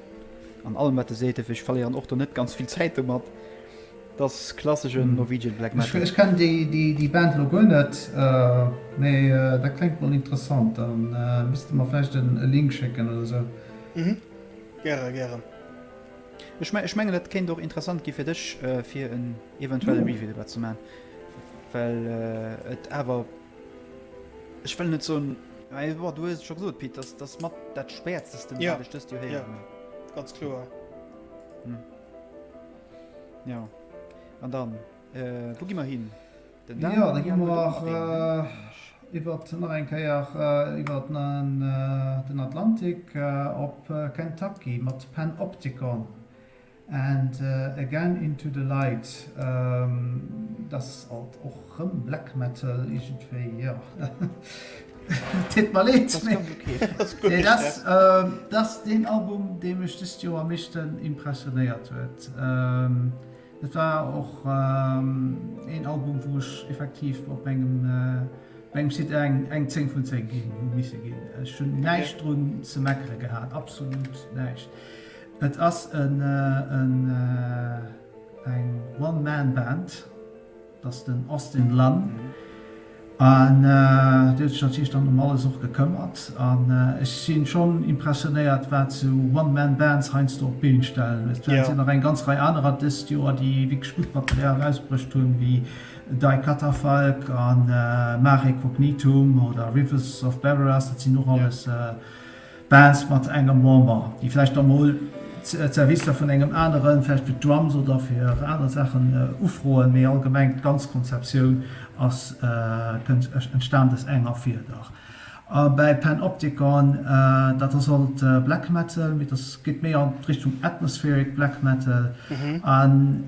an allem wat e seet, dofir ech verléieren och do net ganz vill Zäit domat. Dat ass klasseschen Norwegian Black Metal. Ech kennen déi Band elo guer net, mee dat kléngt mol interessant. Da misst de mer vläicht e Link schécken oder sou. Mhm, gäre, gären. Ech mengen dat kéint och interessant gi fir dech fir en eventuelle Review driwwer ze man, well et awer, ech wëll net soen, mä bon du hues et scho gesot Pit, dass dass mat dat späerzesten wat ech dëst Joer héieren hunn. Jo, ganz kloer. Jo, an dann wou gi mer hin? Den Dan, jo, da gi mer iwwert nach eng Kéier iwwert den Atlantik op Kentucky mat Panopticon and Again Into The Light. Dat ass alt och rëm Black Metal iergendwéi, jo. Deet mer leed, mee dat ass deen Album, dee mech dëst Joer am meeschten impressionéiert huet. Et war och een Album wou ech effektiv op mengem mengem Site eng eng 10 vun 10 ginn hu misse ginn. Ech hunn näischt drun ze meckere gehat, absolut näischt. Et ass en en eng One Man Band. Dat ass den Austin Lunn. An dee huet sech natierlech dann ëm alles och gekëmmert. An ech si schonn impressionéiert, wat esou One-Man-Bands heiansdo op d'Been stellen. Et sinn nach eng ganz Rei anerer dëst Joer, déi wierklech gutt Material erausbruecht hunn, wéi Die Katafalk a Mare Cognitum oder Rivers of Beveras. Dat sinn och alles Bands mat engem Member, déi vläicht da mol d'Servicer vun engem aneren, vläicht fir d'Drums oder fir aner Saachen ufroen, mee allgemeng d'ganz Konzeptioun ass, kënnt, entstaant aus enger Fieder. A bäi Panopticon, dat ass alt Black Metal, mee dat geet méi an d'Richtung Atmospheric Black Metal an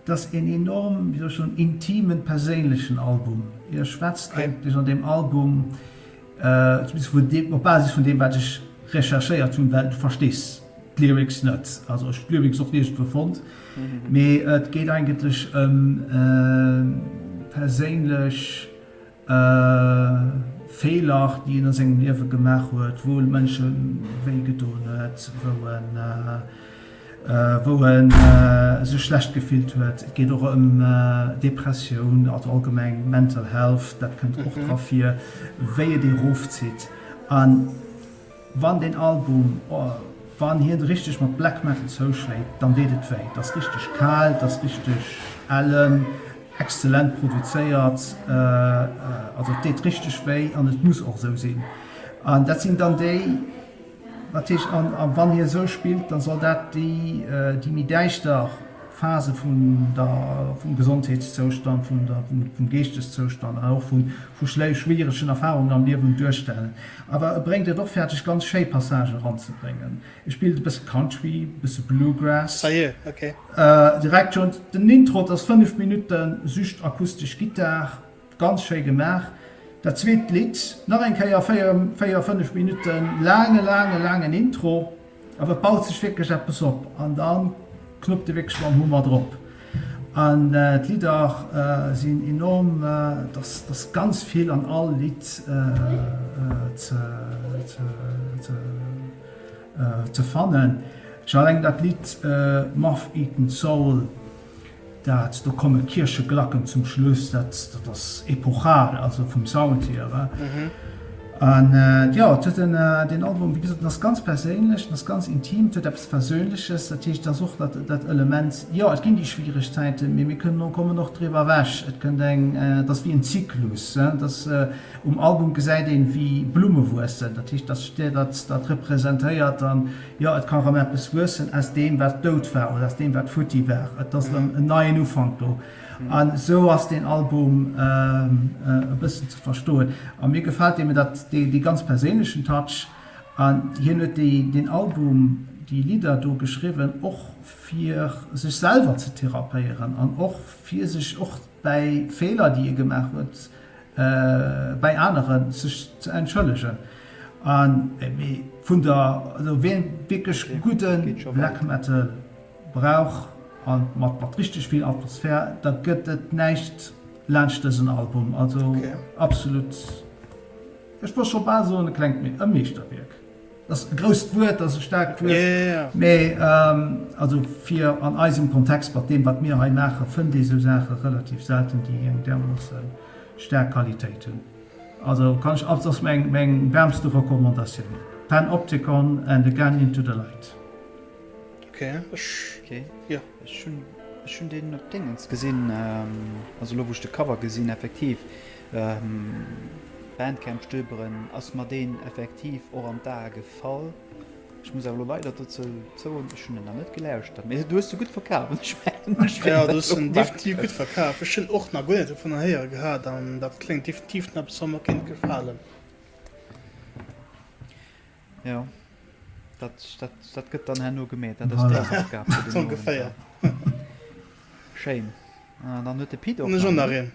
Et ass een enorm, wéi soll ech soen, intimen, perséinlechen Album. Hie schwätzt eigentlech an deem Album, zumindest vun deem, op Basis vun deem, wat ech recherchéiert hunn, well du verstees d'Lyrics net, also ech hu d'Lyrics och niergendwou fonnt, mee et geet eigentlech ëm perséinlech Feeler, déi en a sengem Liewe gemaach huet, wou e Mënsche wéi gedoen huet, wou en, wou e sech schlecht gefillt huet. Et geet och ëm Depressioun, also allgemeng Mental Health, dat kënnt och dra vir, wéi et ee rofzitt. An Wann deen Album, wann hien richteg mat Black Metal zouschléit, dann deet et wéi. Et ass richteg kal, et ass richteg ellen, exzellent produzéiert, also et deet richteg wéi an et muss och esou sinn. An dat sinn dann déi, natierlech, an wann hie esou spillt, da soll dat déi méi däischter Phase vun der, vum Gesondheetszoustand, vun der, vum Geeschteszoustand an och vu vu schwieregen Erfahrungen am Liewen duerstellen. Awer e bréngt et och fäerdeg ganz schéi Passagen eranzebréngen. E spillt e bësse Country, e bësse Bluegrass. Ça y est, ok. Direkt schonn den Intro, et ass 5 Minutten just akustesch Gittar, ganz schéi gemaach. Dat zweet Lidd, nach eng Kéier 4, 4, 5 Minutten laange, laange, laangen Intro. Awer et baut sech wierklech eppes op an da knuppt e wierklech mam Hummer drop. An d'Lidder sinn enorm, et ass ganz vill an all Lidd ze fannen. Scho alleng dat Lidd Moth Eaten Soul, dat, do komme Kiercheglacken zum Schluss, dat, dat ass epochal, also vum Sound hier. An jo, et huet en, deen Album, wéi gesot, en ass ganz perséinlech, en ass ganz intim, et huet eppes Versöhnleches, dat heescht, et ass och dat, dat Element, jo, et ginn déi schwiereg Zäiten, mee mir kënnen, kommen och driwwer ewech, et kënnt eng, et ass wéi en Zyklus, et ass, um Album gesäit een, wéi Blumme wuessen, dat heescht, dat, dat, dat representéiert dann, jo, et ka rëm eppes wuessen aus deem, wat dout war oder aus deem, wat futti war, et ass erëm en neien Ufank do. An esou ass deen Album e bëssen ze verstoen. A mir gefält eben dat, dee ganz perséinlechen Touch. An hien huet déi, deen Album, déi Lidder do geschriwwen, och fir sech selwer ze therapéieren an och fir sech och bäi Feeler, déi e gemaach huet, bäi aneren sech ze entschëllegen. An mee vun der, also wien wierklech gudde Black Metal brauch an mat mat richteg vill Atmosphär, da gëtt et näischt laanscht dësen Album. Also absolut, ech wollt scho bal soen e klengt e Meeschterwierk. Dat ass e grousst Wuert, dat ass e staarkt Wuert, mee also fir an eisem Kontext, mat deem wat mir hei maachen, fënnt ee sou Saache relativ selten, déi eng därmoosse staark Qualitéit hunn. Also kann ech, dat ass meng meng wärmste Recommandatioun, Panopticon and Again Into the Light. Okay, ech, okay. Ja. Ech hunn, ech hunn deen op Dingens gesinn, also elo wou ech de Cover gesinn, effektiv Bandcamp stöberen, ass mer deen effektiv och an d'Ae gefall. Ech muss awer elo leider dozou zouen, ech hunn en nach net gelauschtert, mee du hues se gutt verkaf an ech mengen, ech wäert dat elo maachen. Jo, du hues en definitiv gutt verkaf. Ech hunn och nach guer net dovunner héiere gehat an dat kléngt definitiv no eppes, wat mer kéint gefalen. Jo, dat, dat, dat gëtt dann herno gemeet. Dat ass déi Aufgab fir den Ongeféier. Schéin. Ah, dann huet de Pit och nach een. Nach een.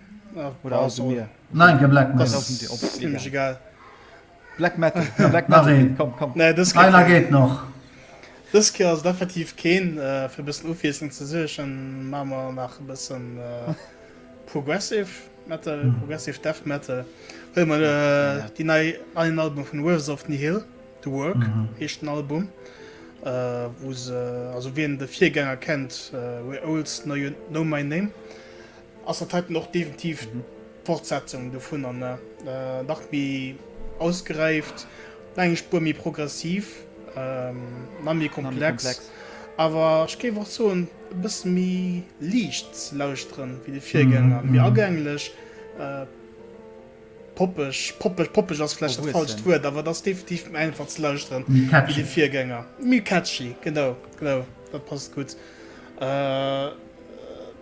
Oder also mir. Nein, ke Black Metal. Das ass zimmlech egal. Black Metal, Black Metal, Pit, komm, komm. Nee, dës Kéier. Einer geet nach. Dës Kéier ass et effektiv keen. Fir e bëssen Ofwiesslung ze suergen, maache mer nach e bëssen Progressive Metal, Progressive Death Metal. Huele mer déi nei, neien Album vun Wolves of Nihil, The Work heescht den Album, wou se, also wien de Virgänger kennt, Where Owls Know You Know My Name, ass dat heiten och definitiv d'Fortsetzung dovunner, ne? Nach méi ausgeräift, nach eng Spuer méi progressiv, nach méi komplex, awer ech géif och soen, e bësse méi liicht ze lauschteren wéi de Virgänger, méi agänglech, poppeg, poppeg, poppeg ass vläicht dat falscht Wuert, awer et ass definitiv méi einfach ze lauschteren wéi de Virgänger. Méi catchy, genau, genau, dat passt gutt.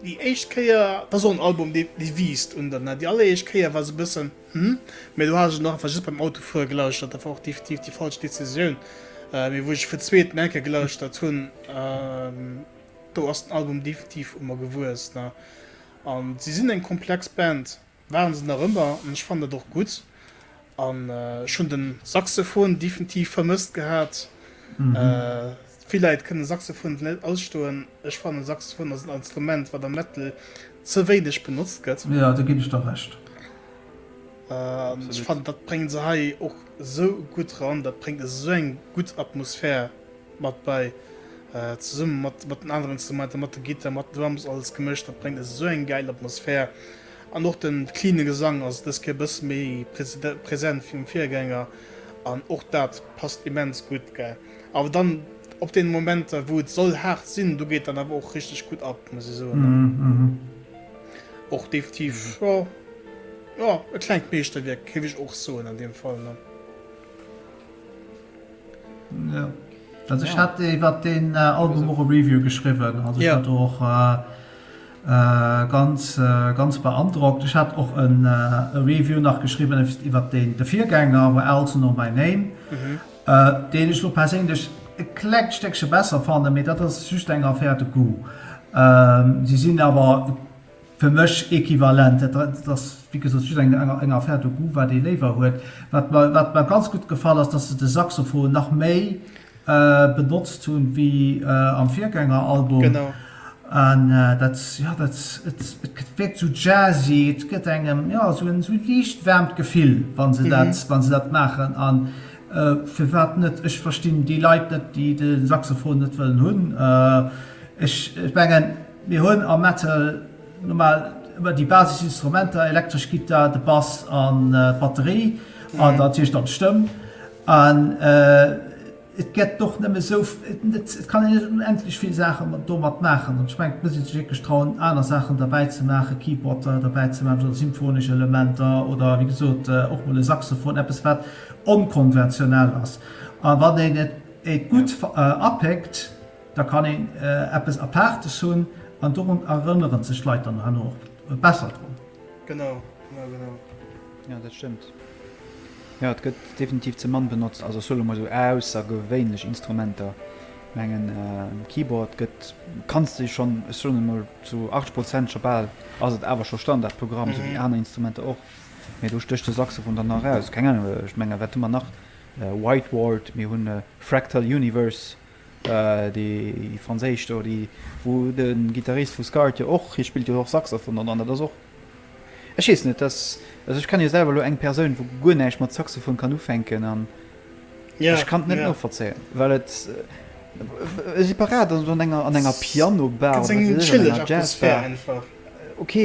Déi éischt Kéier, dat ass och en Album, dee wiisst un der, ne, déi alleréischt Kéier war se e bëssen hm, mee do hat ech en och einfach just beim Autofuere gelauschtert, dat war och definitiv déi falsch Decisioun. Mee wou ech fir d'zweet eng Kéier gelauschtert hunn, do ass den Album definitiv u mer gewuess, ne. An si sinn eng komplex Band, waren se nach ëmmer, an ech fannen dat och gutt. An ech hunn den Saxophon definitiv vermësst gehat. Vill Leit kënnen Saxophon net ausstoen. Ech fannen Saxophon ass en Instrument wat am Metal ze wéineg benotzt gëtt. Jo, do ginn ech der Recht. An ech fannen dat bréngen se hei och esou gutt ran. Dat bréngt esou eng gutt Atmosphär mat bei, zesumme mat mat den aneren Instrumenter, mat der Gittar, mat den Drums, alles gemëscht. Dat bréngt esou eng gäil Atmosphär. An och den cleane Gesang ass dës Kéier e bësse méi present wéi um Virgänger an och dat passt immens gutt gell. Awer dann op den Momenter wou et soll haart sinn, do geet dann awer och richteg gutt ab, muss ech soen. Och definitiv jo jo e klengt Meeschterwierk géif ech och soen an deem Fall ne. Jo, also ech hat iwwert deen Album och e Review geschriwwen, also ech war do och Ganz ganz beandrockt. Ech hat och e Review nach geschriwwen iwwert deen de Virgänger Where Owls Know My Name, deen ech lo perséinlech e klengt Stéckche besser fannen, mee dat ass just eng Affaire de goût. Si sinn awer fir mech equivalent. Dat ass wéi gesot just eng eng Affaire de goût, wat ee léiwer huet. Wat mer wat mer ganz gutt gefall ass, dass se de Saxophon nach méi benotzt hunn wéi am Virgängeralbum. Genau. An dat, jo, dat, et, et wierkt sou jazzy, et gëtt engem, jo, sou en, sou e liicht waarmt Gefill, wa se dat, wa se dat maachen. An Firwat net? Ech verstinn déi Leit net, déi de Saxophon net wëllen hunn. Ech mengen, mir hunn am Metal normal ëmmer déi Basisinstrumenter, elektresch Gittar, de Bass an d'Batterie an natierlech dann d'Stëmm. An et gëtt och nëmme esou, et kann een net onendlech vill Saache domat maachen. An ech mengen, et muss ee sech wierklech trauen, aner Saachen derbäi ze maachen, Keyboarder derbäi ze maachen oder symphonesch Elementer oder wéi gesot och mol e Saxophon, eppes wat onkonventionell ass. A wann een et gutt apéckt, da kann een eppes Apaartes hunn an dorun erënnere sech d'Leit dann herno och besser drun. Genau, genau, genau. Jo, dat stëmmt. Jo, et gëtt definitiv ze mann benotzt. Also ech soe lo mol esou aussergewéinlech Instrumenter. Ech mengen Keyboard gëtt, kanns de schonn, ech soen emol zu 80 Prozent scho bal ass et awer scho Standardprogramm, esou wéi aner Instrumenter och. Mee do stécht de Saxophon dann nach eraus. Keng Ahnung, ech mengen wat hu mer nach? White Ward, mir hunn Fractal Universe, déi franséisch do, déi wou de Gittarist vu Scarred jo och, hie spillt jo och Saxophon an dat ass och Ech weess net, dass, also ech kenne jo selwer elo eng Persoun, wou guer näischt mat Saxophon kann ufänken an ech kann et net novollzéien, well et separat ass an enger, an enger Piano-Bar oder wat weess ech, an enger Jazz-Bar, ok,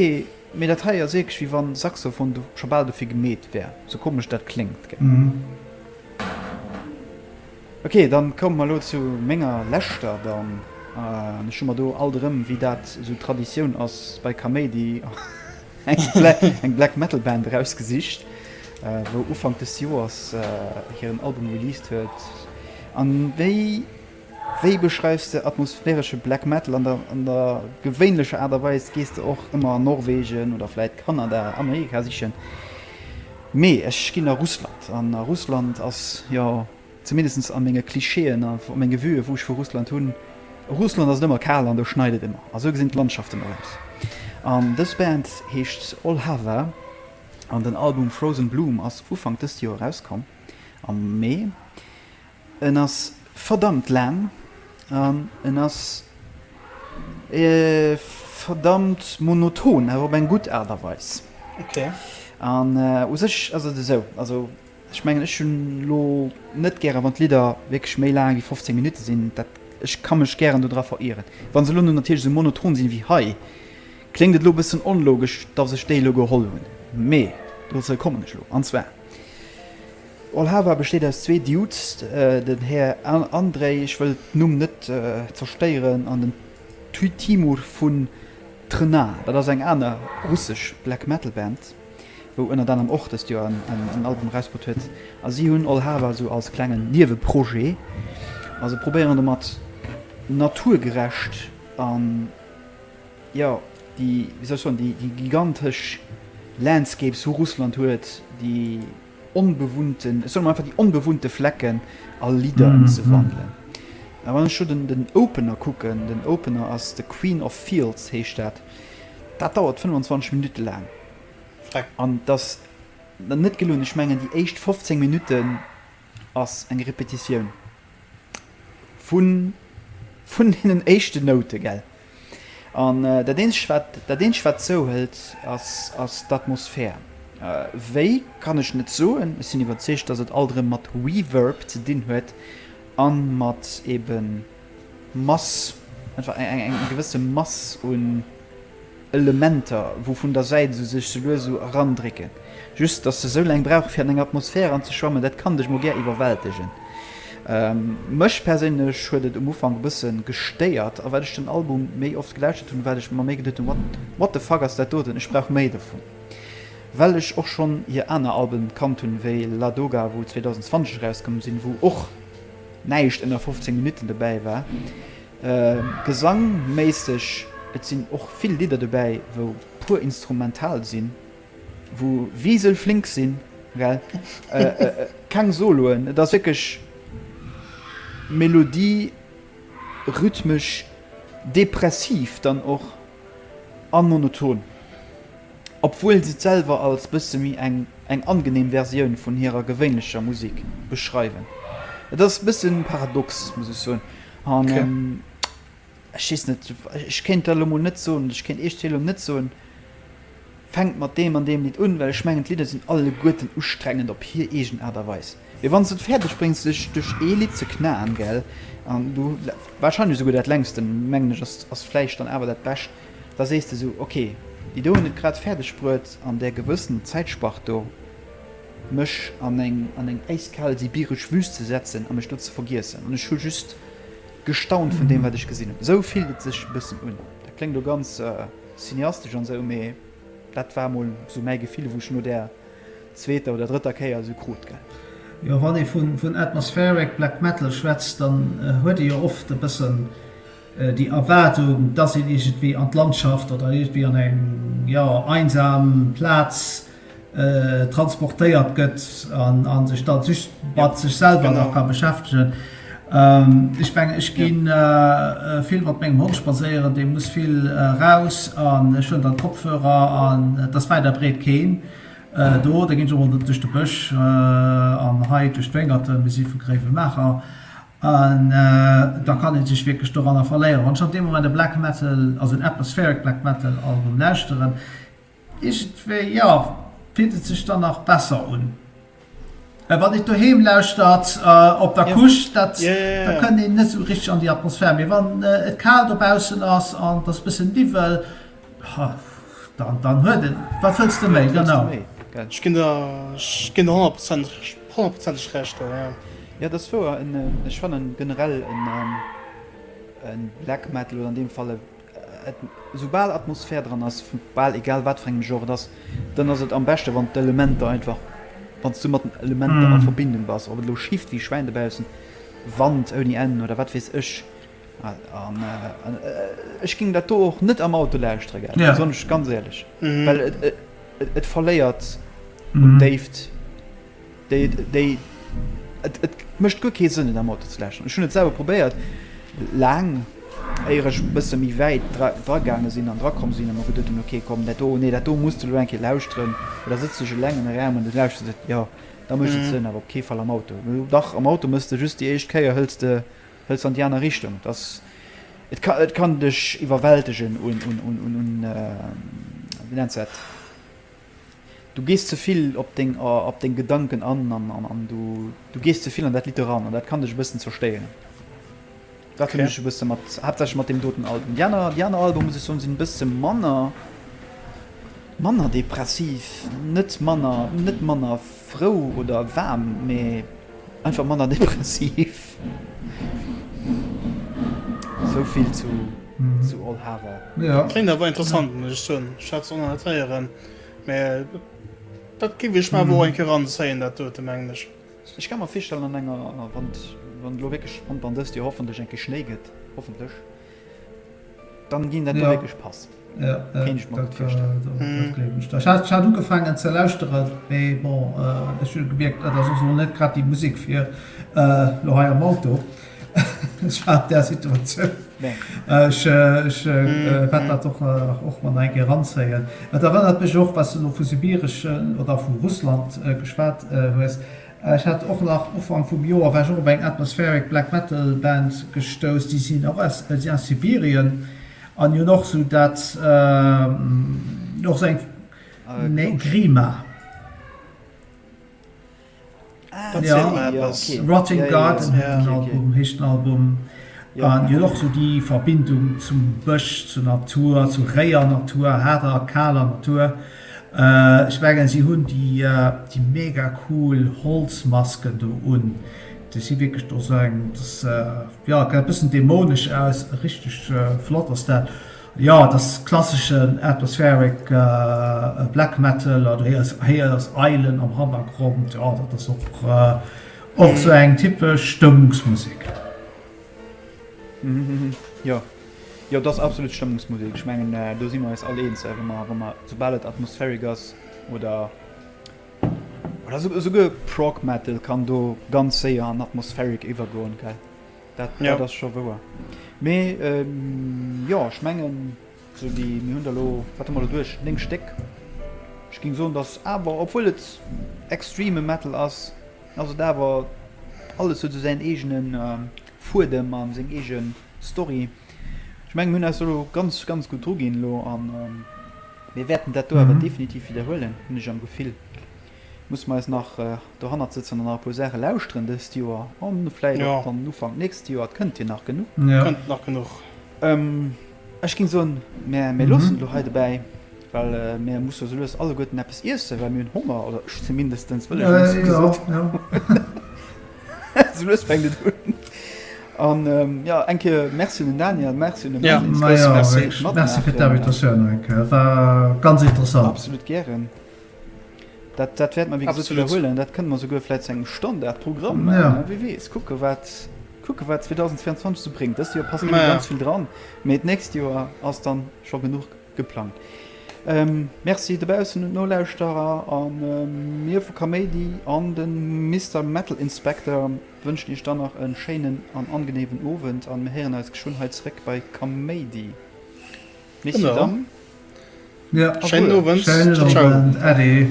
mee dat hei ass wierklech wéi wann Saxophon do scho bal dofir gemeet wär, sou komesch dat kléngt, gell. Ok, dann komme mer elo zu menger leschter dann. An ech hu mer do alt erëm, wéi dat esou Traditioun ass bei Kaméidi, eng Black Metal Band erausgesicht, wou Ufank des Joers hiren Album released huet. An wéi, wéi beschreifs de atmosphäresche Black Metal? An der, an der gewéinlecher Aart a Weis gees de och ëmmer an Norwegen oder vläit Kanada, Amerika sichen. Mee ech ginn a Russland, an a Russland ass jo, zumindest a menge Klischeeën a menge Vuen, wou ech vu Russland hunn, a Russland ass et ëmmer kal an do schneit et ëmmer. A sou gesinn d'Landschaften och aus. An dës Band heescht Olhava an den Album Frozen Bloom ass Ufank dëst Joer erauskomm, am Mee. En ass verdammt laang an en ass verdammt monoton, awer op eng gutt Aart a Weis. An u sech ass et esou, also ech mengen ech hunn elo net gären, wann d'Lidder wierklech méi laang wéi 15 Minutte sinn, dat ech ka mech gären do dra verieren. Wa se elo natierlech esou monoton sinn wéi hei, kléngt et elo e bëssen onlogesch, datt ech déi elo geholl hunn, mee dozou kommen ech elo. An zwar. Olhava besteet aus zwee Dudes, den Här Andrei, ech wëll d'Numm net zerstéieren, an den Timur vun Trna. Dat ass eng aner russesch Black Metal Band, wou ënnert anerem och dëst Joer en Album erausbrutt huet. A si hunn Olhava esou als klengen Nieweprojet. A se probéieren domat naturgerecht an, jo, déi, wéi soll ech soen, déi gigantesch Landscapes wou Russland huet, déi onbewunnten, ech soen emol einfach déi onbewunnte Flecken a Lidder ëmzewandelen. A wann ech do den, den Opener kucken, den Opener ass The Queen of Fields heescht dat, dat dauert 25 Minutte laang. An et ass net gelunn, ech mengen déi éischt 15 Minutten ass eng Repetitioun vun, vun deenen éischten Noute, gell. An dat eenzegt wat, dat eenzegt wat zouhëlt ass, ass d'Atmosphär. Wéi, kann ech net soen. Ech sinn iwwerzeegt, datt et alt erëm mat Reverb ze dinn huet a mat ebe Mass, einfach eng, eng gewësse Mass un Elementer, wou vun der Säit esou sech sou lues esou erandrécken. Just, dass se esou laang brauche fir an eng Atmosphär eranzeschwammen, dat kann dech mol gär iwwerwältegen. Mech perséinlech huet et um Ufank e bësse gestéiert, a wat ech den Album méi oft gelauschtert hunn, wat ech mer méi geduet hunn, what, what the fuck ass dat doten, ech brauch méi dovun. Well ech och schonn hir aner Alben kannt hunn, wéi Ladoga, wou 2020 erauskomm sinn, wou och näischt ënner 15 Minutten dobäi war. Gesangméisseg, et sinn och vill Lidder dobäi wou pur instrumental sinn, wou wieselflink sinn, gell, keng Soloen, et ass wierklech Melodie, rhythmesch, depressiv dann och a monoton, obwuel se et selwer als bësse méi eng eng angenehm Versioun vun hirer gewéinlecher Musek beschreiwen. Et ass bësse paradox, muss ech soen. An ech weess net, ech kéint der elo mol net soen, ech kéint iech elo net soen. Fänkt mat deem an deem Lidd un, well ech mengen d'Lidder sinn alleguerten ustrengend op hir eegen Aart a Weis. Mee wann s de et fäerdeg bréngs dech duerch ee Lidd ze knaen, gell, an du wahrscheinlech esouguer dat längsten, mengen ech ass ass vläicht dann awer dat bescht, da sees de esou, ok, déi do hunn et grad fäerdeg bruet an där gewëssen Zäitspart do mech an eng an eng äiskal sibiresch Wüst ze setzen a mech do ze vergiessen an ech hu just gestaunt vun deem wat ech gesinn hunn. Esou fillt et sech e bëssen un. Dat kléngt elo ganz. Cineastesch an sou, mee dat war mol sou mäi Gefill wou ech no där zweeter oder drëtter Kéier sou krut, gell. Jo, wann ee vun Atmospheric Black Metal schwätzt, dann huet ee jo oft e bëssen déi Erwaardung, dass een iergendwéi an d'Landschaft oder iergendwéi an eng, jo, einsam Plaz transportéiert gëtt an sech dann just mat sech selwer nach ka beschäftegen. Ech mengen ech gi vill mat mengem Hond spadséieren, dee muss vill raus an ech hunn dann d'Kopfhörer an et ass wäit a breet keen do. Da ginn ech och mol duerch de Bësch an hei duerch d'Wéngerten, mir si vu Gréiwemaacher, an da kann ee sech wierklech doranner verléieren. Wann ech an deem Moment e Black Metal, also en Atmospheric Black Metal Album lauschteren, Iergendwéi, jo, fillt et sech dann nach besser un. Wann een doheem lauschtert op der Couche, dat, da kënnt een net esou richteg an déi Atmosphär. Mee wann et kal dobaussen ass an et ass e bëssen Niwwel, dann, dann huet een, wat wëlls de méi? Genau. Ech ginn der, ech ginn der honnertprozenteg Recht do, jo. Jo, dat ass wouer. Ech fannen generell en Black Metal oder an deem Fall e Soubal Atmosphär dran ass, vu bal egal wat fir engem Genre et ass, dann ass et am beschte wann d'Elementer einfach, wann s du mat den Elementer a Verbindung bass, ob et elo schifft wéi Schwäin dobaussen, Wand ouni Enn oder wat weess ech. An ech géing dat do och net am Auto lauschtere, gell, soen ech ganz éierlech, well et verléiert un Déift. Déi, déi, et, et mécht guer kee Sënn et am Auto ze lauschteren. Ech hunn et selwer probéiert, laang, éier ech e bësse méi wäit dra, dragaange sinn an drakomm sinn a mer geduet hunn, ok, komm, dat do, nee, dat do muss de elo eng Kéier lauschteren. Oder sëtz dech eleng an e Raum an du lauschters et, jo, da mécht et Sënn, awer op kee Fall am Auto. Dach, am Auto méchs de just déi éischt Kéier, hëls de, hëls an déi aner Richtung. Et ass, et ka, et kann dech iwwerwältegen un, un, un, un, un, wéi nenns de dat? Du gees ze vill op deng op deng Gedanken an an an du du gees ze vill an dat Lidd eran an dat kann dech e bëssen zerstéieren. Dat hunn ech e bësse mat haaptsächlech mat deem doten Album. Déi aner déi aner Albume muss ech soen sinn e bësse manner manner depressiv, net manner net manner frou oder waarm, mee einfach manner depressiv. Sou vill zu zu Olhava. Kléngt awer interessant muss ech soen. Ech hat se och nach net héieren. Mä dat géif ech mer awer och eng Kéier eranzéien, dat dote, mengen ech. Ech ka mer virstellen an enger, wann wann elo wierklech wann dann dëst Joer hoffentlech eng Kéier Schnéi gëtt, hoffentlech, dann ginn dat do wierklech passen. Ja, Kéint ech mer gutt virstellen. Dat gleewen ech der. Ech hat, ech hat ugefaangen ze lauschteren, mee bon, ech hu gemierkt, dat ass och elo net grad déi Musek fir elo hei am Auto. Ech war an där Situatioun. Ech wäert dat och och mer nach eng Kéier eranzéien. Et erënnert mech och, wat s de elo vu sibireschen oder vu Russland geschwat hues, Ech hat och nach Ufank vum Joer war ech och op eng Atmospheric Black Metal Band gestouss, déi sinn och aus, déi sinn aus Sibirien an déi hunn och sou dat och sou eng, nee Grima. Dat seet mer eppes. Rotting Garden huet den Album, heescht den Album. An déi hunn och sou déi Verbindung zum Bësch, zur Natur, zur réier Natur, haarder, kaler Natur. Ech mengen si hunn déi déi mega cool Holzmasken do un. Déi si wierklech do sou eng, dass jo, gesäit e bëssen dämonesch aus, richteg flott ass dat. Jo, et ass klasseschen atmospheric Black Metal, du héiers héiers Eilen am Hannergrond, jo dat ass och och sou eng typesch Stëmmungsmusek. Jo, jo dat ass absolut Stëmmungsmusek. Ech mengen do si mer eis all eens, wa mer wa mer soubal et atmospheric ass oder oder esouguer Prog Metal kann do ganz séier an atmospheric iwwergoen, gell? Dat, ja. dat ass scho wouer. Mee ähm, jo, ech mengen, sou déi, mir hunn der lo, wat hu mer lo duerch? 9 Stéck. Ech géing soen, dass awer, obwuel et extreme Metal ass, ass et awer, alles huet sou säin eegenen ähm, Fuedem a seng eege Story. Ech mengen, mir hunn eis do lo ganz, ganz gutt druginn elo an ähm. Mir wäerten dat do awer definitiv widderhuelen, hunn ech am Gefill. Musse mer eis nach dohannert sëtzen an nach e puer Saache lauschteren dëst Joer an vläit och dann Ufank nächst Joer. Et kënnt jo nach genuch. Kënnt nach genuch. Ech géing soen, mär loossen et elo hei dobäi, well mär musse sou lues alleguerten eppes iessen, well mir hunn Honger, oder ech zumindestens, wëll ech elo gesot hunn. Sou lues fänkt et un. An jo, eng Kéier Merci un den Daniel, Merci un de Martin. Ja, majo, wierklech Merci fir d'Invitatioun nach eng Kéier. Et war ganz interessant. Absolut gären. Dat, dat wäerte mer wéi gesot widderhuelen. Dat kënne mer souguer vläicht zu engem Standardprogramm maachen, wie weess. Kucke wat, kucke wat 2022 esou bréngt. Dëst Joer passt net méi ganz vill dran, mee d'nächst Joer ass dann scho genuch geplangt. Merci dobaussen un d'Nolauschterer a mir vu Kaméidi an de Mister Metal Inspector wënschen iech dann nach e schéinen an angenehmen Owend an mir héieren eis geschwënn hei zeréck bei Kaméidi. Messieurs, Dames. Schéinen Owend. Ade.